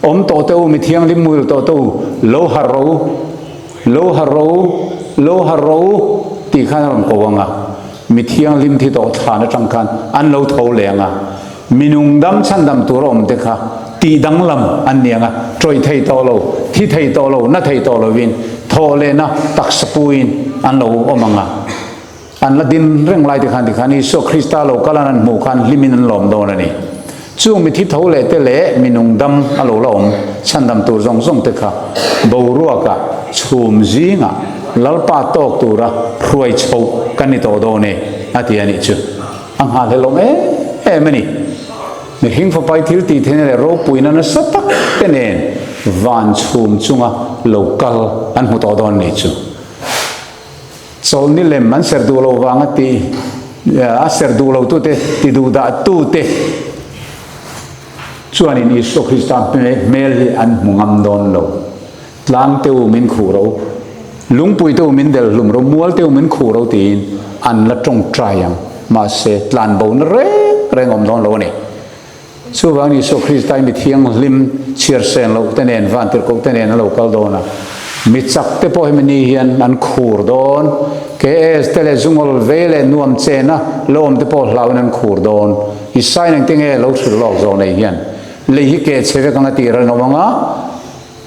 awm tawh te u, mi thianghlim muhil tawh te u, lo harh rawh u. Lo ha ro, lo ha ro tih khan a rawn ko ang a, mi thianghlim thi tawh thlan atang khan an lo tho leh ang a, mi nungdam chhandam tur a awm te kha tih danglam an ni ang a, tawih thei tawh lo, thi thei tawh lo, na thei tawh lovin thawh lehna taksa puiin an lo awm ang a. An la din reng lai te khan tikhan Isua Krista lo kal an an hmuh khan hlimin an lawm dawn a ni. Chung mithi tho leh te leh mi nungdam a lo la awm chhandam tur zawng zawng te kha boruakah chhum zingah Lalpa tawk tura hruai chhoh kan ni tawh dawn e a ti a nih chu. A nghahhlelawm em em a ni. Mihring fapai thil tih theihna leh ropuina nasa tak te nen van chhum chunga lo kal an hmu tawh dawn a nih chu. Chawlhni lem an serh duh lo vanga ti a serh duh lo tute ti duh dah tute chuanin Isua Krista hmel hi an hmu ngam dawn lo. Tlang te u min khuh ro, lungpui te u min delh hlum ro, mual te u min khuh ro tiin an la tawngtai ang. Mahse, tlanbo na reng reng awm dawn lo a ni. Chuvang Isua Krista hi mi thianghlim chhiar sen loh te nen, vantirhkoh te nen a lo kal dawn a. Mi chak te pawh hemi ni hian an khur dawn. KS te leh zungawl vei leh nuam chena lo awm te pawh hlauin an khur dawn. Isaiah engte nge lo hrilh lawk zawh nei hian lei hi keh chhe vek anga tih ral an awm ang a,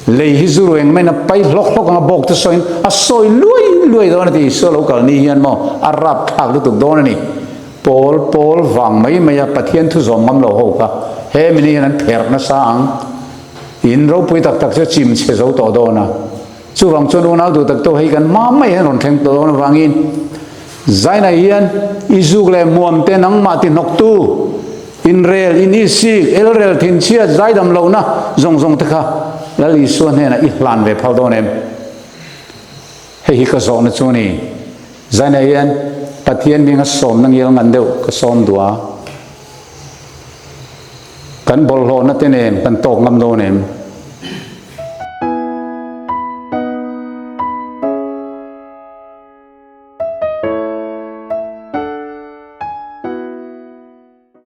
lei hi zu rueng maiin a pai hlawk hlawk anga bawk te sawiin a sawi luai luai dawn a ti. Isua lo kal ni hian maw a rapthlak lutuk dawn a ni. Pawl pawl vang mai mai a Pathian thu zawm ngam lo ho kha he mini hian an pherh nasa ang. In ropui tak tak chu chim chhe zo tawh dawn a. Chuvang chuan unau duh tak to hei kan hma mai hian rawn thleng tawh dawn avangin Zaina hian i zuk leh muam te nangmah ti hnawk tu inrel, in isik, elrel, thinchhiat, zaidam lohna zawng zawng te kha Lal Isua hnenah i hlan ve phal dawn em? Hei hi ka zawhna chu a ni. Zaina hian Pathian hming a sawmna ngial ngan deuh ka sawm duh a. Kan bawlhhlawhna te nen kan tawk ngam dawn em?